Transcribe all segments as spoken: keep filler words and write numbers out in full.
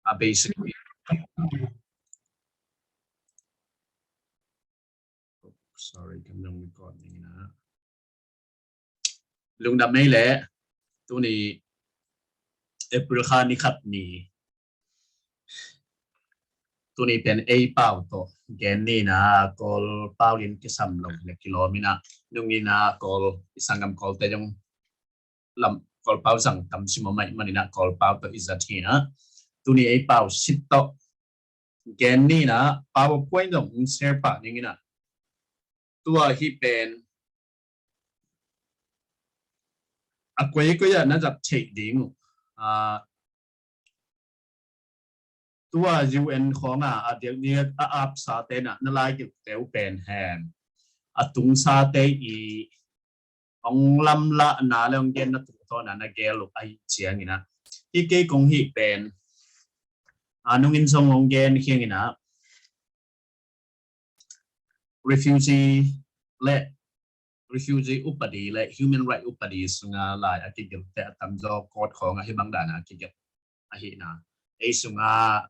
a basic. Sorry, kan zong record ning na. Lungdam ei leh, tuni April kha ni khat ni. Tuni pen ei pau tawh gen ni na, Kawl pau in kisam lo le kilawm ina, nung ina Kawl i sanggam Kawlte zong lam Kawl pau zang tam sim a mai manina Kawl pau tawh i zat hi na. Tuni ei pau sit tawh gen ni na, PowerPoint zong in share pah ning ina. Tua hi pen a koi koi a na zat theih ding uh. Ah, tua U N khawng a, a diakdiak a apsa te na, na lai gilh teu pen hen. A tungsa te i ong lamlahna le ong genna tungtawna na gel uh ahi ciangina. Hi kei kong hi pen, a nungin zong ong gen khiangina. Refugee le, refugee upadi le human right upadi sunga lai a kigelhte a tamzaw court khawng a hi bang dana a kigelh ahina. Ei sunga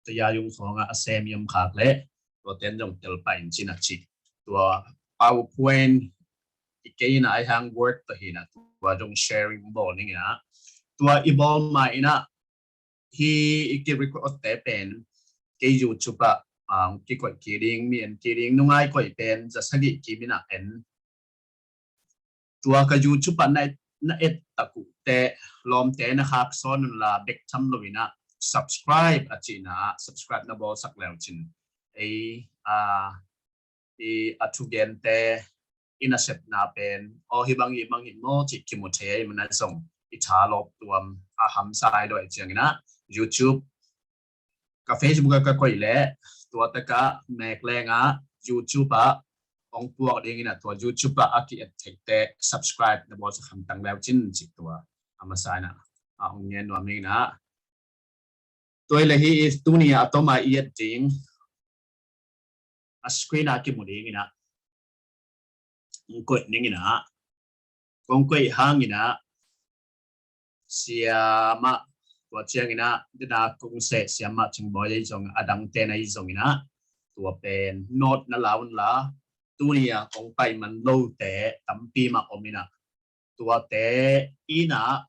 tayayung khawng a a sem yom khak le, tua ten zong tel pah in cina ci. Tua PowerPoint i kei ina ai hang Word to hina, tua zong sharing bawl ningina. Tua i bawl ma ina, hi i ki record te pen kei YouTube ah, ah, kikoih kiding, mi en kiding, nungai koih pen za sagih kimina en. Tua ka YouTube ah na et, na et takuk te lawmte na khak sawn unla bek tham lo ina subscribe a cina, subscribe na bawlsak leu cin ei, ah, i a thugente i nasepna pen aw hi bang hi bang hi maw cih kimu thei a i mana zong i tha lawp tuam a hamsa i dawi ciangina YouTube ka Facebook a ka koih le tua taka mek lenga YouTube a ong puak dingina tua YouTube a a ki et theite subscribe na bawlsak hamtang leu cin cih tua a masa ina a ong ngen nuam ina. Tua i le hi i tuni a toma i et ding a screen a kimu dingina. Ong koih ningina. Kong koih hangina. Siama tua ciangina dina kong seh siama cingbawi ei zong a dangte na i zongina. Tua pen note na laun la tuni a kong pai man lote tampi ma omina. Tuate ina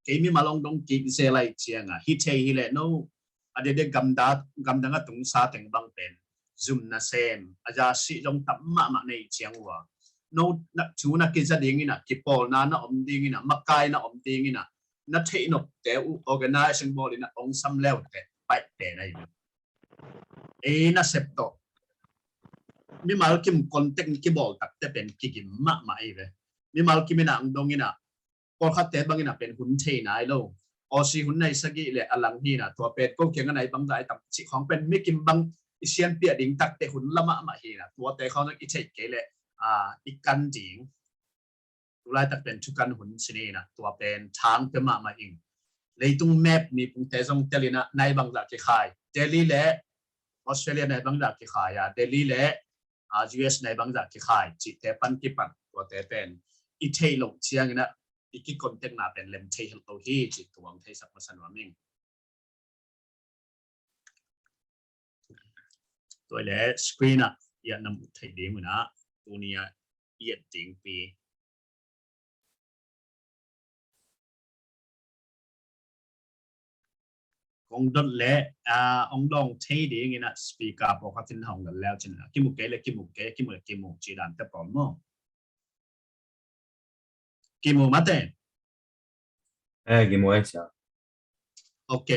kei mimal ong dong kik ze lai cianga hi thei hi le no a dede gamda gamdang a tungsa teng bang pen zum na sem a za si zong tam mahmah nei ciang ua no na thu na kiza dingina kipawlna na om dingina makai na om dingina na theih nop te uh organizing ball ina ong sam leu te paih te na i ei na sep tawh mimal kim contact kibawl takte pen kigim mahmah ei ve. Mimal kim ina ang dong ina pawlkhatte bang ina pen hun thei nai lo. Aussie hun nai sagih le a lang hi ina tua pen ko kiang a nai bang zai tam cih khawng pen mi kim bang i sianpiah ding takte hun la mahmah hi ina tuate khawng i theih kei le i kan ding. Tulaitak pen thukan hun sini ina tua pen thang pe mahmah ing. Leitung map mipungte zong tel ina nai bangzah kikhai. Delhi le Australia nai bangzah kikhai a Delhi le US nai bangzah kikhai cihte pan kipan tuate pen i theih loh ciang ina i kicontact na pen lem thei hel lo hi cih tuang theisak masa nuam ing. Tua le screen ah i a nam thei ding una tuni a i et ding pi. Kong dot le ong dong thei ding ina speaker pawlkhat in hong dot leu cin a kimu kei le kimu kei kimu le kimu ci dan te pawl maw? Kimu mate. Eh, kimu eh sia. Ok.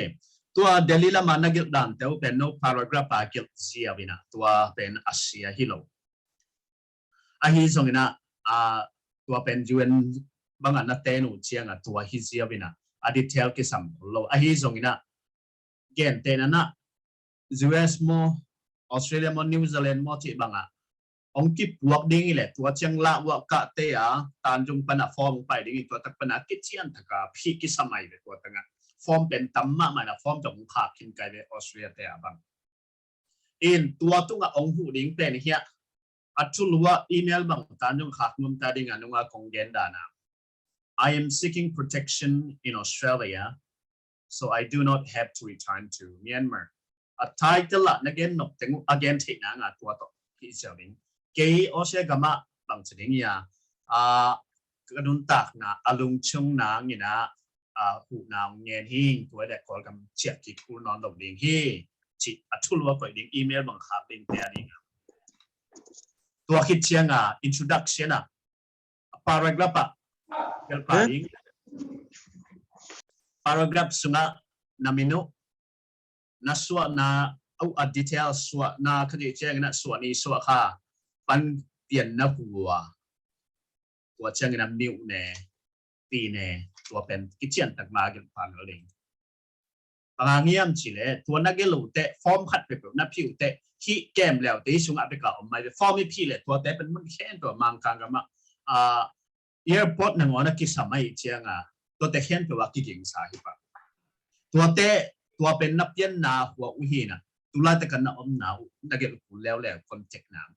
Tua Delhi lama na gilh dan te uh pen no paragraph a gilh ziau ina tua pen a sia hi lo. Ahi zong ina a tua pen UN banga na ten uh cianga tua hi ziau ina a detail kisam lo. Ahi zong ina gentehna na US maw Australia maw New Zealand maw cih banga ong kipuak ding i le tua ciang lah uah kah te a tanzung pana form pai ding i tua tak pana kician taka phih kisamai ve tua tanga form pen tam mahmah na form tong khak khin kai ve Australia te a bang. In tua tunga ong huh ding pen hiah a thulua email bang tanzung khak nuam ta ding a nunga kong gen dana. I am seeking protection in Australia. so I do not have to return to Myanmar. A title ah na gen nop teng uh a gen theih nang a tua tawh hi ziau ding. Kei Asia gam ah bang ci ding ia, a ka nuntakna a lungchung nang in ah, a huhna hong ngen hi. Tua le Kawlgam ciah kik kul nawn lo ding hi. Ci a thulu a koih ding, email bang khak ding te a ding. Tua khit ciang a introduction ah, paragraph ah gelpa ding. Paragraph sungah na min uh, na suahna uh, a detail suahna kha cih ciangin ah suah ni suah kha pan pianna hua, tua ciangin ah miuh ne, pi ne, tua pen kician tak ma gelpa lo ding. Bang hang hiam cih leh tua na gelh uh teh, form khat peuhpeuh na phih uh teh, hih kem leu te sungah bek a om mai ve. Form i phih leh tuate pen mun khempeuh ah, Mangkang gam ah, a, airport nangawn a kisam ahih ciang a, tuate khempeuh ah kigingsa hi pah. Tuate, tua pen na pianna hua uh hi na, tu laitak a na omna uh na gelh uh leuleu contact nang.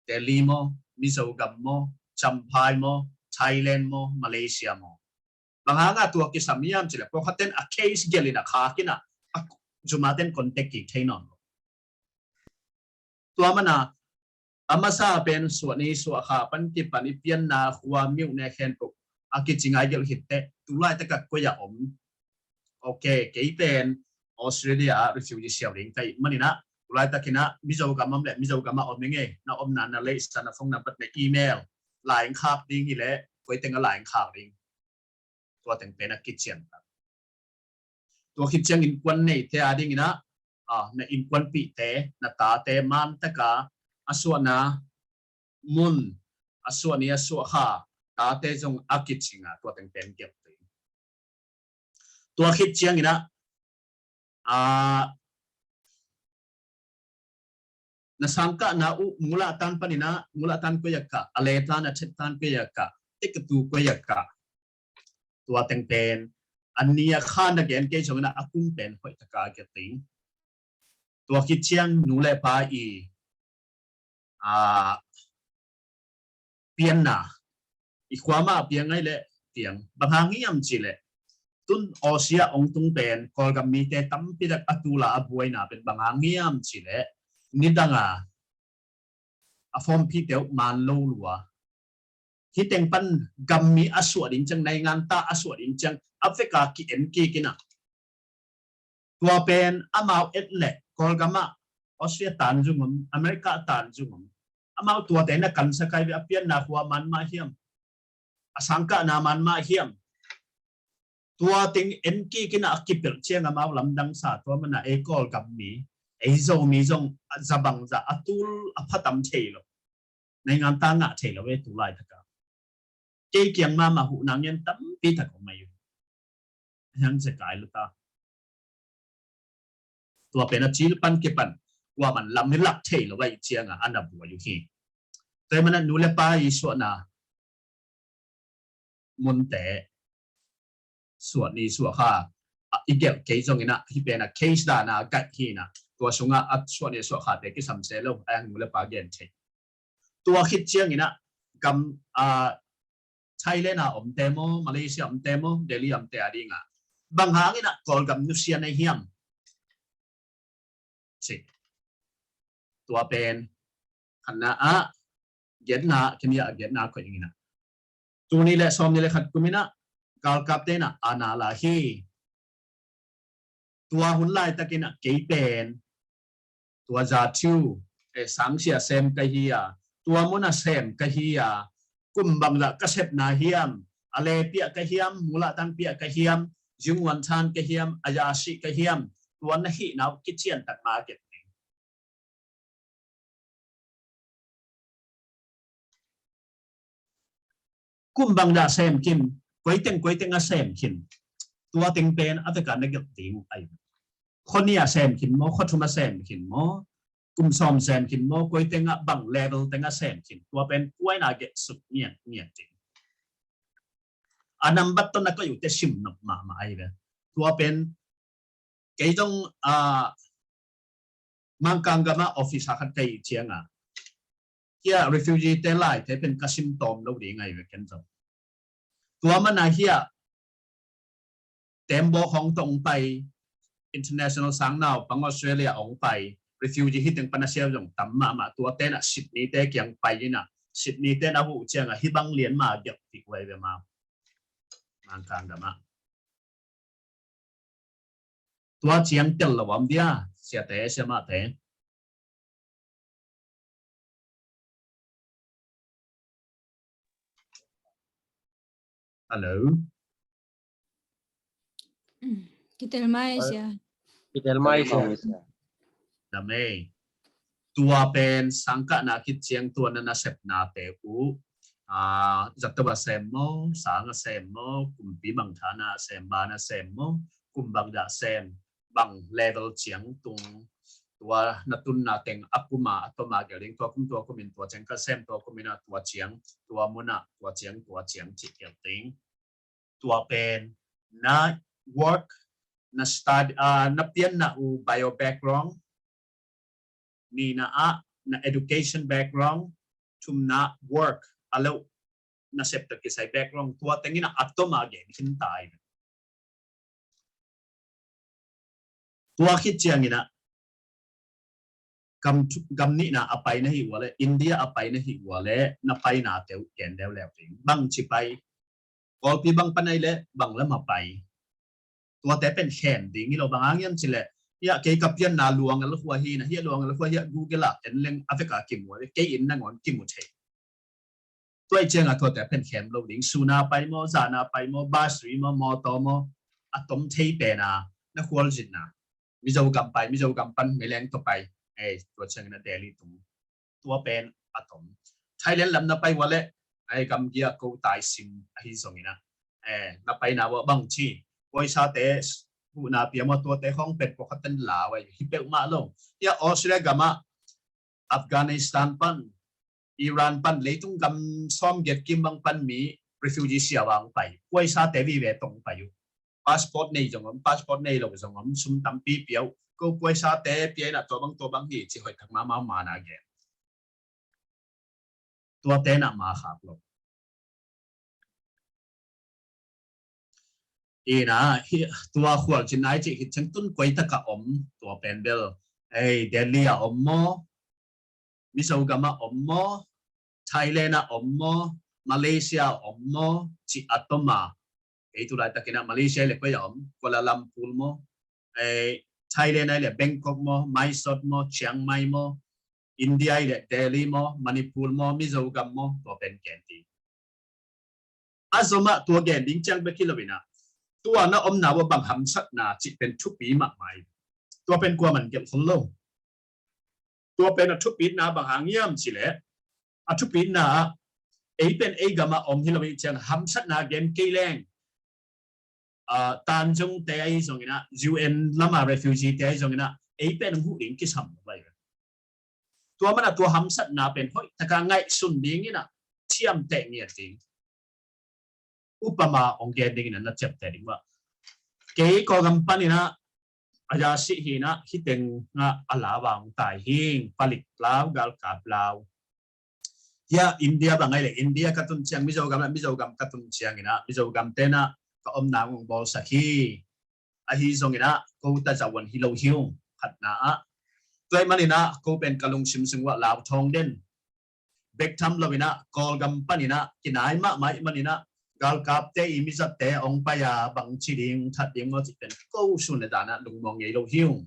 Delhi maw, Mizogam maw, Champhai maw, Thailand maw, Malaysia maw. Bang hang a tua kisam hiam cih leh pawlkhat ten a case gelh in a khak in ah, a, zuma ten contact kik thei nawn lo. Tua man a, a masa pen suah ni suah kha pan kipan i pianna hua miuh ne khempeuh a kici ngai gelh khit teh, tu laitak a koi ah om. Ok, kei pen Australia ah refugee siau ding ka hih manin ah, tu laitakin ah Mizogam om leh Mizogam ah om ing ei, na omna na leisa, na phone number, na email, lai khak ding hi leh koi teng a lai khak ding. Tua teng pen a kician tak. Tua khit ciang innkuan neite a dingin ah, a, na innkuanpihte, na tate man tak a a suahna mun, a suah ni a suah kha, tate zong a kicing a, tua teng pen gelh ding. Tua khit ciangin ah, a, na sangkahna uh, Mulatan panin ah, Mulatan koi ah kah, a letan a thettan koi ah kah, tekatu koi ah kah. Tua teng pen a ni a kha na gen kei zongin ah a kum pen hoih tak a gelh ding. Tua khit ciang nu le pa i, a, pianna, i khua mah piang ngai leh piang. Bang hang hiam cih leh tun Aussie ah hong tung pen Kawlgam mite tampi tak a tul a a buaina pen bang hang hiam cih leh nidang a a form phihte uh man lo lua. Hih teng pan gammi a suah ding ciang, naingan ta a suah ding ciang a vek a ki-en kik in ah, tua pen amau et leh Kawlgam ah Australia tan zong om, America tan zong om. Amau tuate na kansak ai ve, a pianna hua man mah hiam, a sangkahna man mah hiam. Tua teng en kik in ah a kipelh ciang amau lamdang sa, tua man a ei Kawlgam mi, ei Zomi zong a za bangzah a tul a pha tam thei lo. Naingan ta ngah thei lo ei tu laitak a. Kei kiang mahmah huhna ngen tampi tak om mai uh. Hiang zekai lo ta. Tua pen a cil pan kipan kuaman lam hi lak thei lo ahih ciang a, a na buai uh hi. Tua hi man a nu le pa i suahna munte suah ni suah kha, a, i gelh kei zongin ah, hih pen a case dan a gaih hi in ah, tua sungah a suah ni suah khate kisam se lo, a, nu le pa gen thei. Tua khit ciangin ah gam, a, Thailand a omte maw, Malaysia omte maw, Delhi omte a ding ah bang hangin ah Kawlgam nusia na hiam? Ci. Tua pen khatna ah, giatna, kini ah giatna koih ing in ah, tul nih le sawmnih le khat kum in ah galkapte in ah a na la hi. Tua hun laitakin ah kei pen tua za thiu, eh, sangsia sem ka hi a, tua mun a sem ka hi a, kum bangzah ka sepna hiam, a le piah ka hiam, mulahtan piah ka hiam, zingwan than ka hiam, a yasi ka hiam, tua na hihna uh kician tak ma a gelh ding. Kum bangzah sem khin, koiteng koiteng a sem khin, tua teng pen a veka na gelh ding uh ahi. Khua nih a sem khin maw, khua thum a sem khin maw, kum sawm sem khin maw, koiteng ah bang level teng a sem khin, tua pen kuaina gelh suk ngiat ngiat ding. A nambat tawh na koih uh teh sim nop mahmah ahi ve. Tua pen kei zong, a, Mangkang gam ah officer khat ka hih ciang a, hih a refugee te laite pen ka sim tawm lo ding ahi ve ken zong. Tua man a hih a Tembok hong tong pai, international sang naupang Australia hong pai, refugee hi teng pan a siau zong tam mahmah. Tua tenah Sydney te kiang pai inah, Sydney ten a huh ciangah hih bang lian ma giak ti kuai ve ma. Mangkang gamah. Tua ciang tel lo om dia, siate, siamahte. Hello. Kitel mai sia. Kitel mai sia. Namei. Tua pen sangkahna khit ciang tua na nasepnate uh, ah, zato a sem maw, sang a sem maw, kumpi bang thana a sem, ban a sem maw, kum bang dah sem, bang level ciang tung, tua na tunna teng a kuma a toma gelh ding, tua kum tua kumin tua ciang ka sem, tua kumin a tua ciang, tua muna tua ciang, tua ciang cih gelh ding. Tua pen na work, na study, ah, na pianna uh bio background, nihna ah na education background, thumna work a lo na septa kisai background, tua tengin a toma gen khin tai. Tua khit ciangin ah gam, gam nihna a pai na hi ua le, India a pai na hi ua le, na paina teu gen deu leu ding. Bang ci pai, Kawlpi bang panai le, bang lama pai. Tuate pen khen ding hi lo, bang hang hiam ci le, hiah kei ka pianna Luang Al Khua hi na, hiah Luang Al Khua hiah Google ah en leng a veka kimu, kei in nangawn kimu thei. Tua i cianga tuate pen khem lo ding, suna pai maw, zana pai maw, bus ri maw, mawtaw maw, a tom thei pena na khualzinna. Mizo gam pai, Mizo gam pan, Meileng tua pai, eh, tua ciangin a Delhi tung. Tua pen a tom. Thailand lam na pai ua le, ai gamgia ko tai sim ahi zongin ah, eh, na paina ua bang ci, poisate huhna pia maw, tuate khong pen pawlkhat ten lau ahi hi peuhmah lo. Hiah Australia gamah Afghanistan pan, Iran pan, leitung gam sawmgiat kim bang pan mi refugee siau a hong pai. Puaisate vive tong pai uh. Passport nei zong om, passport nei lo zong om, sum tampi pia uh. Ko puaisate pia inah tua bang tua bang hi ci hoih thak mahmah mana gen. Tuate na ma khak lo. Ina hi, tua khualcin nai cih hi ciang tun koi taka om, tua pen bel, ei, Delhi a om maw, Mizo gam a om maw, Thailand a om maw, Malaysia a om maw, cih a toma. Ei, tu laitakin ah Malaysia le koi a om, Kuala Lumpur maw, ei, Thailand ai le Bangkok maw, Mae Sot maw, Chiang Mai maw, India ai le Delhi maw, Manipur maw, Mizo gam maw, tua pen gen ding. A zomah tua gen ding ciang bek hi lo inah, tua na omna ua bang hamsatna cih pen thupi mahmah hi. Tua pen kua man gelh khol lo. Tua pen a thupitna bang hang hiam ci le, a thupitna ah ei pen ei gam a om hi lo i ciang hamsatna gen kei leng, ah, Tanzung te ahi zongin ah, U N lama refugee te ahi zongin ah, ei pen hong huh ding kisam lo bai. Tua mana tua hamsatna pen hoih taka ngaihsun dingin ah, ciamteh ngiat ding. Upama hong gen dingin ah na ciamteh ding ua. Kei Kawlgam panin ah, a yasi hi inah, hi teng ah a lau a hong tai hing, palik lau, galkap lau. Hiah India bang ai le, India ka tun ciang Mizo gam le, Mizo gam ka tun ciangin ah, Mizo gam tenah ka omna hong bawlsak hi. Ahi zongin ah, ko tazawan hi lo hi ung, khatna ah. Tua ahih manin ah, ko pen ka lungsim sung uah lau thawng den. Bek tham lo inah, Kawlgam panin ah, kinai mahmah ahih manin ah, galkapte i mizatte hong pai a bang ci ding, that ding maw cih pen ko sun le dan ah lungmuang ngei lo hi ung.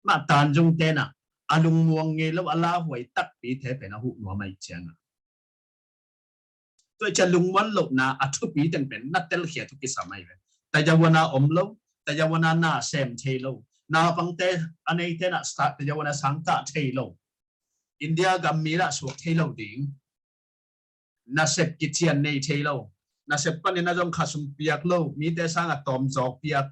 Mah Tanzung tenah a lungmuang ngei lo, a lauhuai takpite pen a huh nuam ahih ciangah, tua i ciah lungmuan lohna a thupi teng pen na telkhiat uh kisam ahi ve. Tazawan a om lo, tazawan a na sem thei lo, naupangte a nei tenah tazawan a sangkah thei lo, India gam mi lah suak thei lo ding. Nasep kician nei thei lo. Nasep panin a zong khasum piak lo, mite sangah tawmzawk piak,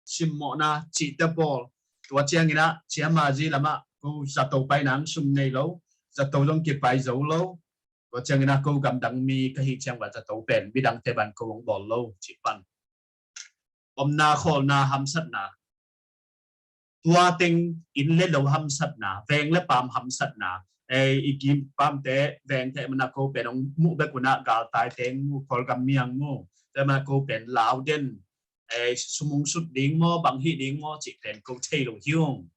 simmawhna cihte pawl. Tua ciangin ah ciamazi lamah ko zato pai nang sum nei lo, zato zong kipai zo lo. Tua ciangin ah ko gamdang mi ka hih ciang ua zato pen midangte ban ko hong bawl lo cih pan. Omna khawlna hamsatna, tua teng inn le lo hamsatna, veng le paam hamsatna, ei, i kim paamte vengte mana ko pen hong muh bek unah galtaite hong mu, Kawlgam mi hong mu, Tua mah ko pen lau den, eh, sum hong sut ding maw, bang hih ding maw, cih pen ko thei lo hi ung.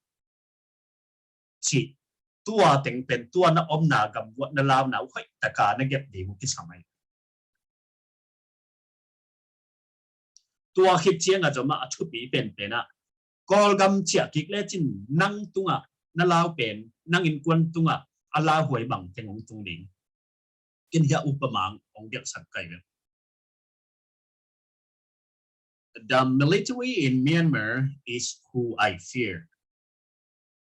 Cih, tua teng pen tua na omna gam uah na launa uh hoih taka na gelh ding uh kisam ahi. Tua khit ciangah zomah a thupi penpen ah Kawlgam ciah kik lecin nang tungah na lau pen, nang innkuan tungah a lauhuai bang teng hong tung ding. Ken hiah upama hong gelhsak kai ve. The military in Myanmar is who I fear.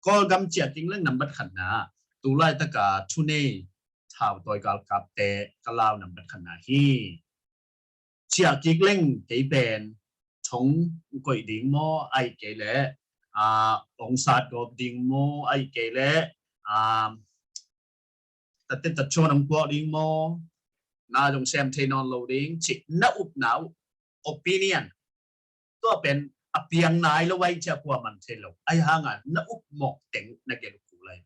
Kawlgam ciah kik leng nambat khatna, tu laitaka thunei thautawi galkapte ka lau nambat khatna hi. Ciah kik leng kei pen thong koih ding maw, ahih kei leh, ah, hong satgawp ding maw, ahih kei leh, ah, tatte tatchuan hong puak ding maw, na zong sem thei nawn lo ding, cih na upna uh, opinion. Tua pen a piang nai lo ai cia kua man thei lo. Ai hanga na up mawk teng na gelh uh lai.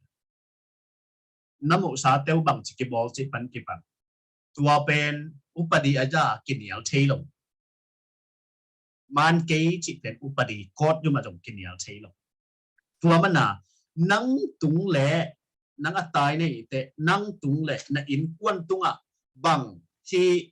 Na mawhsa teu bang ci kibawl cih pan kipan. Tua pen upadi aja kinial thei lo. Man kei cih pen upadi court duma zong kinial thei lo. Tua mana nang tung le nang a tai nei te nang tung le na innkuan tungah bang hi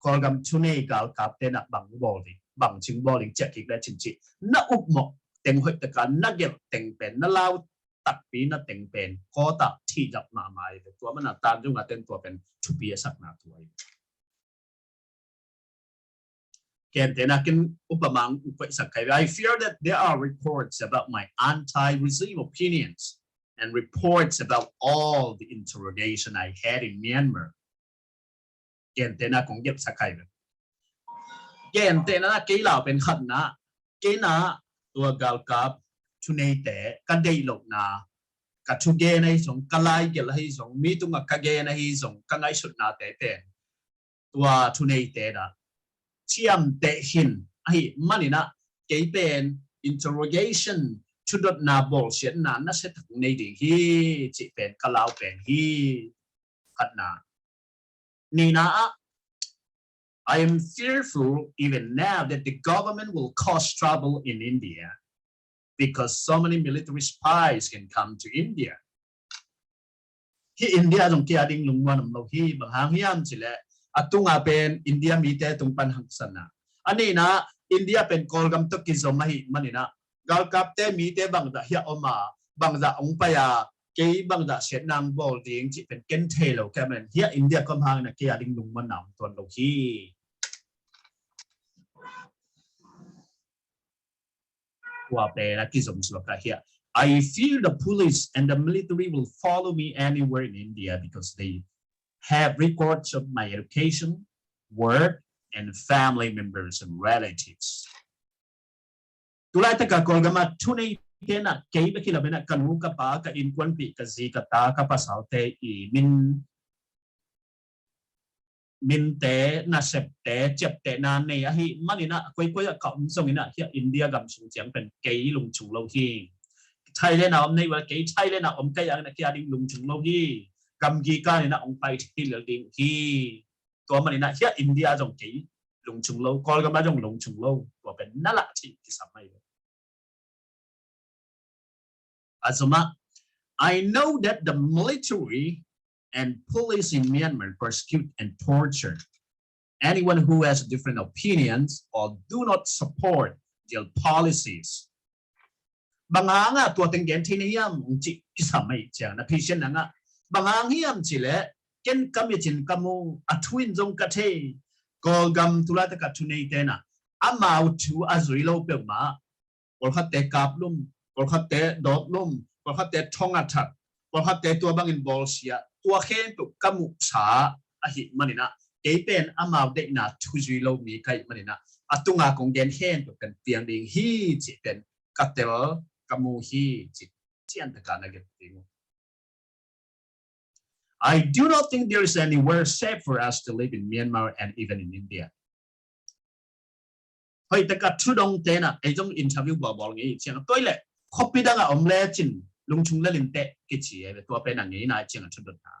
Kawlgam thunei galkap tenah bang bawl ding, bang cing bawl ding ciah kik le cin cih na upmawh teng hoih taka na gelh teng pen na lau takpi na teng pen kawtah thihzak mahmah hi. Tua mana tan zunga ten tua pen thupi a sakna tua hi. Gentehna kin upamang upaihsak kai. I fear that there are reports about my anti-regime opinions and reports about all the interrogation I had in Myanmar. Gentehna kong gelhsak kai. Gentehna kei lau pen khatna, kei na tua galkap thuneite ka deih lohna, ka thugen ahi zong, ka laigelh ahi zong, mi tungah ka gen ahi zong, ka ngaihsutnate pen tua thuneite na ciamteh hin ahi maninah kei pen interrogation, thudotna, bawlsiatna nasia thak nei ding hi cih pen ka lau pen hi. Khatna. Nina ah, I am fearful even now that the government will cause trouble in India because so many military spies can come to India. Hi India zong kia ding lungmuan om lo hi, bang hang hiam cileh a tunga pen India mite tung pan hangsanna. A nina India pen Kawlgam tawh kizom ahi manina galkapte mite bangzah hiah oma, bangzah ong paya, kei bangzah siatna ang bawl ding cih pen ken thei lo kei man hiah India kom hangna kia ding lungmuanna om tuan lo hi. Tua pen a kizom suak ah hiah, I fear the police and the military will follow me anywhere in India because they have records of my education, work, and family members and relatives. Tulaitaka Kawlgama thunei tena kei bek hi lo bena ka nu ka pa ka innkuanpih ka zi ka ta ka pasalte i min minte nasepte ciaptehna nei ahi manina koikoi ah ka om zongina hiah India gam sung ciang pen kei lungchung lo hi. Thailand a om nei ua kei Thailand a om kai angna kia ding lungchung lo hi. Gamgi kanina ong pai thei lel ding hi. Tua manina hiah India zong kei lungchung lo, Kawlgama zong lungchung lo. Tua pen na lah thei kisam mai lo. Azuma, I know that the military and police in Myanmar persecute and torture anyone who has different opinions or do not support their policies. Bang hanga tua teng gen thei na hiam ong cih kisam mai ciang na phisian nanga bang hang hiam cileh ken ka mit in ka mu a thu in zong ka thei Kawlgam tulaitaka thunei tena amau thu a zui lo peuhmah pawlkhatte kaplum, pawlkhatte dawplum, pawlkhatte thong a that, pawlkhatte tua bangin bawlsia, tua khempeuh ka muhsa ahi manina kei pen amau deihna thuzui lo mi kaih manina a tunga kong gen khempeuh kan piang ding hi cih pen ka tel ka mu hi cih ciantaka na gen ding uh. I do not think there is anywhere safe for us to live in Myanmar and even in India. Hoih taka thudong tena ei zong interview bawlbawl ngei ciang toi le khopi danga om le cin lungchung le linte kici eve tua pena ngei na cianga thudong ta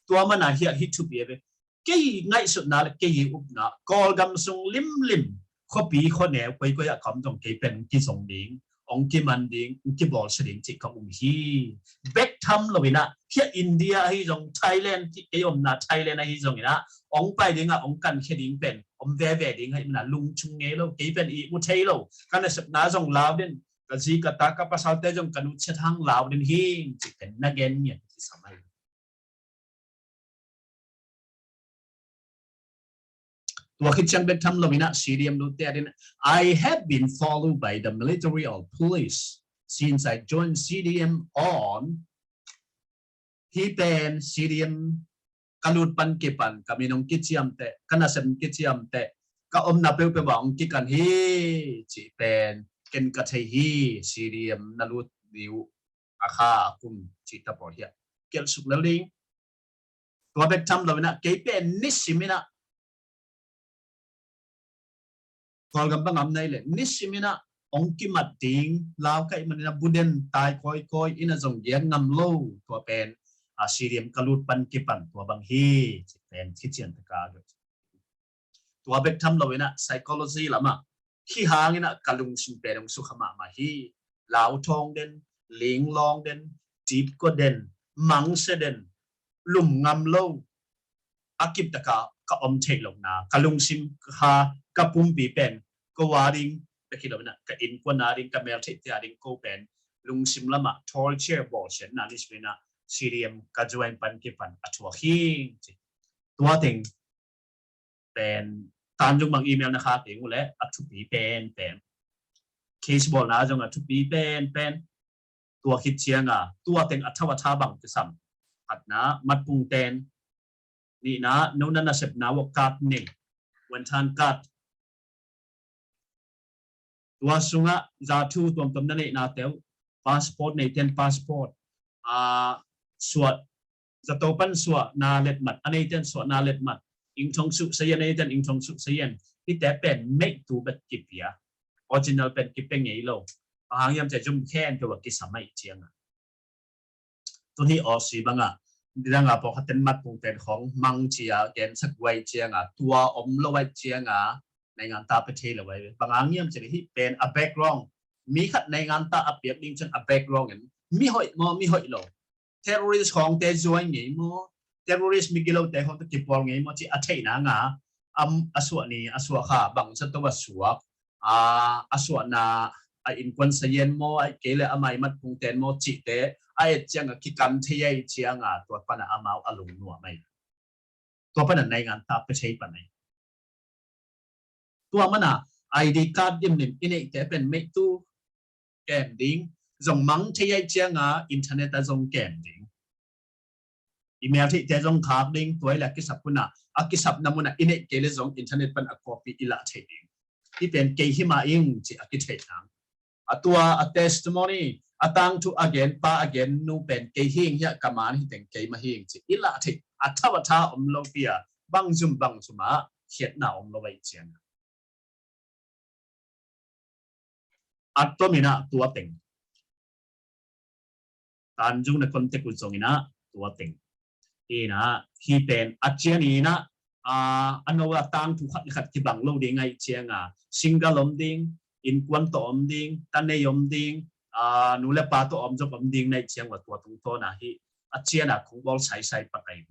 tua mana hiah hi thupi eve kei ngaihsutna le kei upna, Kawlgam sung limlim, khuapi khuaneu koikoi ah ka om zong kei pen hong kizong ding, hong kiman ding, hong kibawlsia ding cih ka um hi. Bek tham lo in ah, hia India ahi zong, Thailand, kei omna Thailand ahi zong in ah, hong pai ding ah, hong kankhia ding pen om veve ding ahih manin ah lungchung ngei lo, kei pen ihmu thei lo, ka nasepna zong lau den, ka zi ka ta ka pasalte zong ka nutsiat hang lau den hi, cih pen na gen ngiat kisam ahi. Tua khit ciang bek tham lo in ah C D M lute a din, "I have been followed by the military or police since I joined C D M on." Hih pen C D M ka lut pan kipan, ka min hong kiciamteh, ka nasem kiciamteh, ka omna peuhpeuh ah hong kikan hi, cih pen ken ka thei hi, C D M na lut ni uh a kha a kum cih ta pawl hiah. Kialsuk lel ding. Tua bek tham lo in ah, kei pen nisim in ah, Kawlgam bang am nei le, nisim in ah hong kimat ding, lau ka hih manin ah bu den tai kawikawi in ah zong giak ngam lo, tua pen, a, C D M ka lut pan kipan tua bang hi, cih pen khician taka. Tua bek tham lo in ah psychology lamah, hih hang in ah ka lungsim pen hong sukha mahmah hi. Lauthawng den, linglawng den, dipkua den, mangsia den, lum ngam lo, a kiptaka ka om theih lohna, ka lungsim kha, ka pumpi pen ko a ding bek hi lo in ah, ka innkuan a ding, ka meltheihte a ding ko pen lungsim lamah torture bawlsiatna nisim in ah C D M ka join pan kipan a thuak hi, ci. Tua teng pen, Tanjung bang email na khak ding uh leh a thupi penpen, case bawlna zong a thupi penpen. Tua khit cianga tua teng a thau a tha bang kisam. Khatna, matpungten. Nihna, no na nasepna uh card nei, wenthan card. Tua sungah zathu tuamtuam na neihna teuh, passport neiten passport, a, suah, zato pan suahna letmat, a neiten suahna letmat, ingthong suh sayen, a neiten ingthong suh sayen. Hihte pen meihtu bek kipia, original pen kipia ngei lo. Bang hang hiam cih leh zum khen peuh a kisam ahih cianga. Tuni Aussie bangah, nidanga pawlkhatten matpungten khong mang cia gensak uh ahih cianga, tua om lo ahih cianga, nainganta pia thei lo ahi. Bang hang hiam cih leh hih pen a background, mi khat nainganta a piak ding ciang a background in, mi hoih maw, mi hoih lo, terrorist khongte zuai ngei maw, terrorist migilote khongte kipawl ngei maw cih a theihna nga, am, a suah ni, a suah kha, bang zato a suak, a, a suahna, a innkuan sayen maw, ahih kei leh amah i matpungten maw cihte a et cianga kikan thei ahih cianga, tua pana amau a lungnuam ahi. Tua pana nainganta pia thei pan ahi. Tua mana I D card dimdim i neihte pen meihtu kem ding, zong mang thei ahih cianga internet ah zong kem ding. I meltheihte zong khak ding, tua i leh a kisap huna, a kisapna muna i neih kei leh zong internet pan a copy i lah thei ding. Hih pen kei hi mah ing ci a kitheih nang. A tua a testimony, a tangthu a gen pa a gen nu pen kei hi ing, hiah ka man hi teng kei mah hi ing ci i lah thei. A thau a tha om lo pi a, bang zum bang zum ah khiatna om lo ahih cianga. A tomin ah tua teng. Tanjung na contact uh zongin ah tua teng. Ina, hih pen a cian ina, a, a no a tangthu khat le khat kibang lo ding ahih cianga, single om ding, innkuan tawh om ding, tanei om ding, a, nu le pa tawh om zok om ding na hih cianga tua tungtawna hih a ciana kong bawl saisai pak ahi.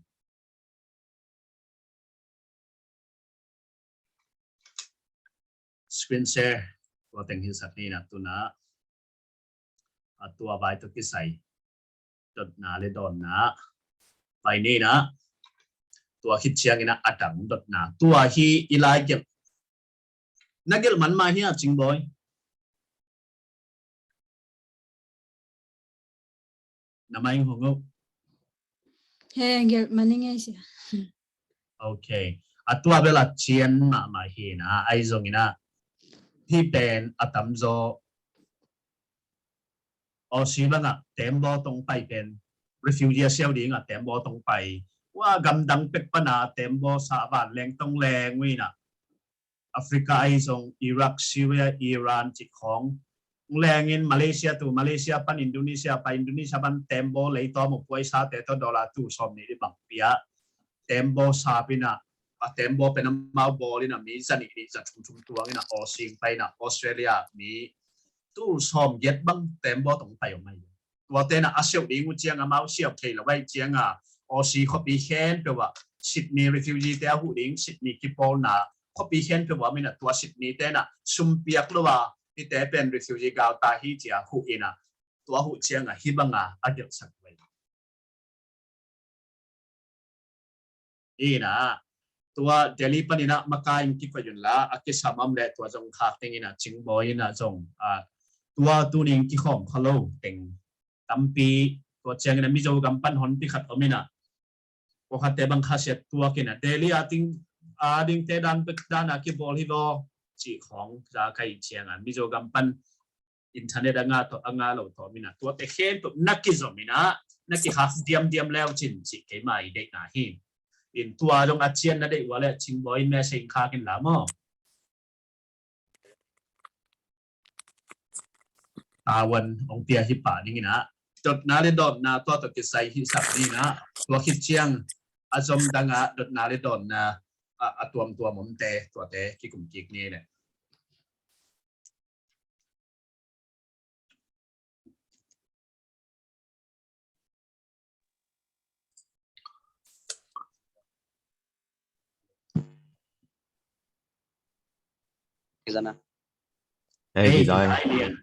Screen share tua teng hilhsak nina tuna. A tua vai tawh kisai dotna le dawnna vai nina. Tua khit ciangin a dang dotna. Tua hi i lai gelh. Na gelh man mah hi a Cingbawi. Na mai hong uh. He, gelh man ing ei sia. Ok. A tua bel a cian mahmah hi na, ahi zongin ah hih pen a tamzaw Aussie bangah tembaw tawh hong pai pen refugee a siau dingah tembaw tawh hong pai. Ua gamdang pek pana tembaw sa vanleng tawh hong leng uh hi na. Africa ahi zong, Iraq, Syria, Iran cih khawng. Lengin Malaysia tu, Malaysia pan Indonesia, pan Indonesia pan tembaw leitawm uh puaisate tawh dollar tu sawm nih dih bang pia. Tembaw sap in ah a tembaw pen amau bawl in a mi za nih nih za thum thum tuang in a Aussie pai in a Australia mi tul sawm giat bang tembaw tawh pai om ahi. Tuate in a a seuh ding uh ciang amau siau thei lo ahih ciang a Aussie khuapi khempeuh ah Sydney refugee te a huh ding Sydney kipawlna khuapi khempeuh ah om in a tua Sydney te in a sum piak lo a hihte pen refugee gal ta hi ci a huh in a tua huh ciang a hih bang a a gelhsak uh ahi. Hi in a tua Delhi panin a makai in kikoih un la a kisam om leh tua zong khak ding in a Cingbawi in a zong a tua tuni in kikhawm kha lo teng tampi tua ciang in a Mizo gam pan honpi khat om in a pawlkhatte bang khasiat tuak in a Delhi a ding a dingte dan bek dan a kibawl hi lo cih khawng za ka hih ciang a Mizo gam pan internet a ngah tawh a ngah lo tawh om in a tuate khempeuh na kizom in a na kikhak diamdiam leu cin cih keima i deihna hi. In tua zong a cian na deih uh a leh Cingbawi in message khak in la maw? Tawan hong pia hi pah ding in a dotna le dawnna tua tawh kisai hi sak ding in a tua khit ciang a zom dang a dotna le dawnna a, a tuamtuam omte tuate kikum kik ni leh. Kizana. Hey, hey, Kizai. Kizai.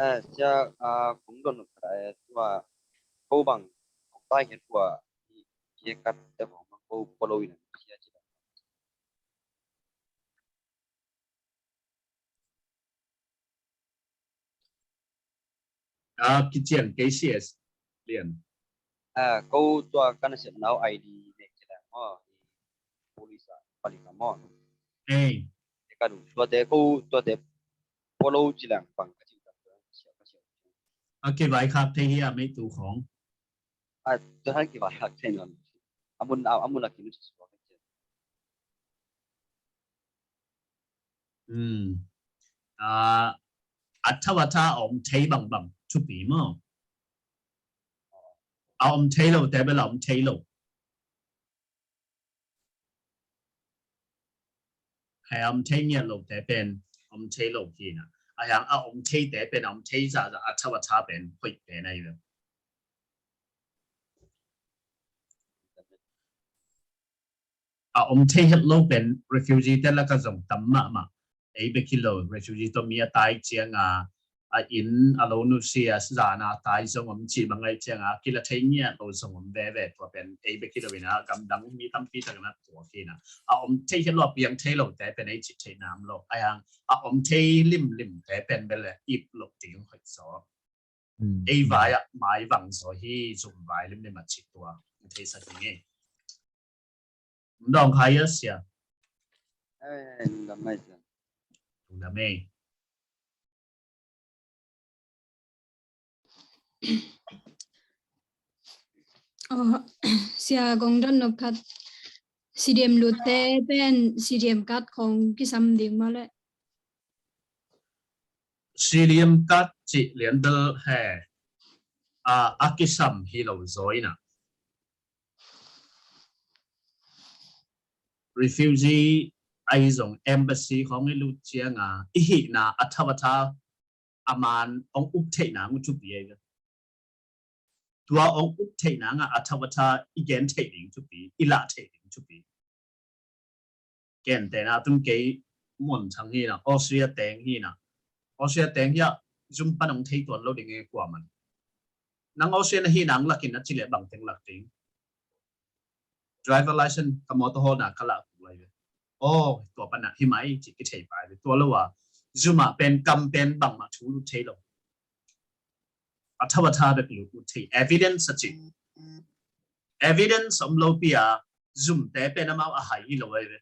Eh, sia, ah, kong don, eh, tua, ko bang, kong tai hian tua, i, i kat te kong bang ko polo in, sia ci. Ah, kician K C S lian. Ah, ko tua kan siam nau I D ne ci la. Oh, police a pali ka mo. Hey. Ka du tua te ko tua te polo ci lang pang ka ci ka sia ka sia. Okay, vai khak thei hi a mei tu khong. A, tua han ki va hak thei non. Amun, a, amun a kinu sua ka cia. Hmm. A, a thau a tha a om thei bangbang thupi maw? A om thei lo te bel a om thei lo. Hei a om thei ngiat lo te pen om thei lo hi na. A hiang a om thei te pen a om thei zahzah a thau a tha pen hoih pen ahi ve. A om thei het lo pen refugee te laka zong tam mahmah. Ei bek hi lo refugee tawh mi a tai cianga a inn a lo nusia zana tai zong om cih bang ahi cianga kila thei ngiat lo zong om veve tua pen ei bek hi lo ina gamdang mi tampi tak na tua kina a om thei hi lo a piang thei lo te pen ei cih thei nam lo a yang a om thei limlim te pen bel le ip lo ding hoih zaw. Ei vai ah mai vang zaw hi zum vai limlim a cih tua thei sa ding e. Dawng khai a sia. Lungdam mai sia. Lungdam ei. Sia kong don nop khat C D M lutte pen C D M card khong kisam ding maw le? C D M card cih lian bel he a kisam hi lo zaw ina. Refugee ahi zong embassy khong i lut cianga i hihna a thau a tha a man ong up theihna ngu thupi ahi. Tua ong up theihna nga a thau a tha i gen thei ding thupi i lah thei ding thupi. Ken tena tun kei mun thang hina Austria teng hina Austria teng hia zum pan ong thei tuan lo ding e kua man. Nang Austria na hina ang lakin a cile bang teng lak ding. Driver license ka motor hol na ka lah kuk lai ve. Oh tua pan a hi mai ci ki thei pai ve tua lo a zuma pen kam pen bang ma thu lu thei lo. A thau a tha bek lut ut thei evidence a ci. Evidence om lo pi a zum te pen amau a hai hi lo ai ve.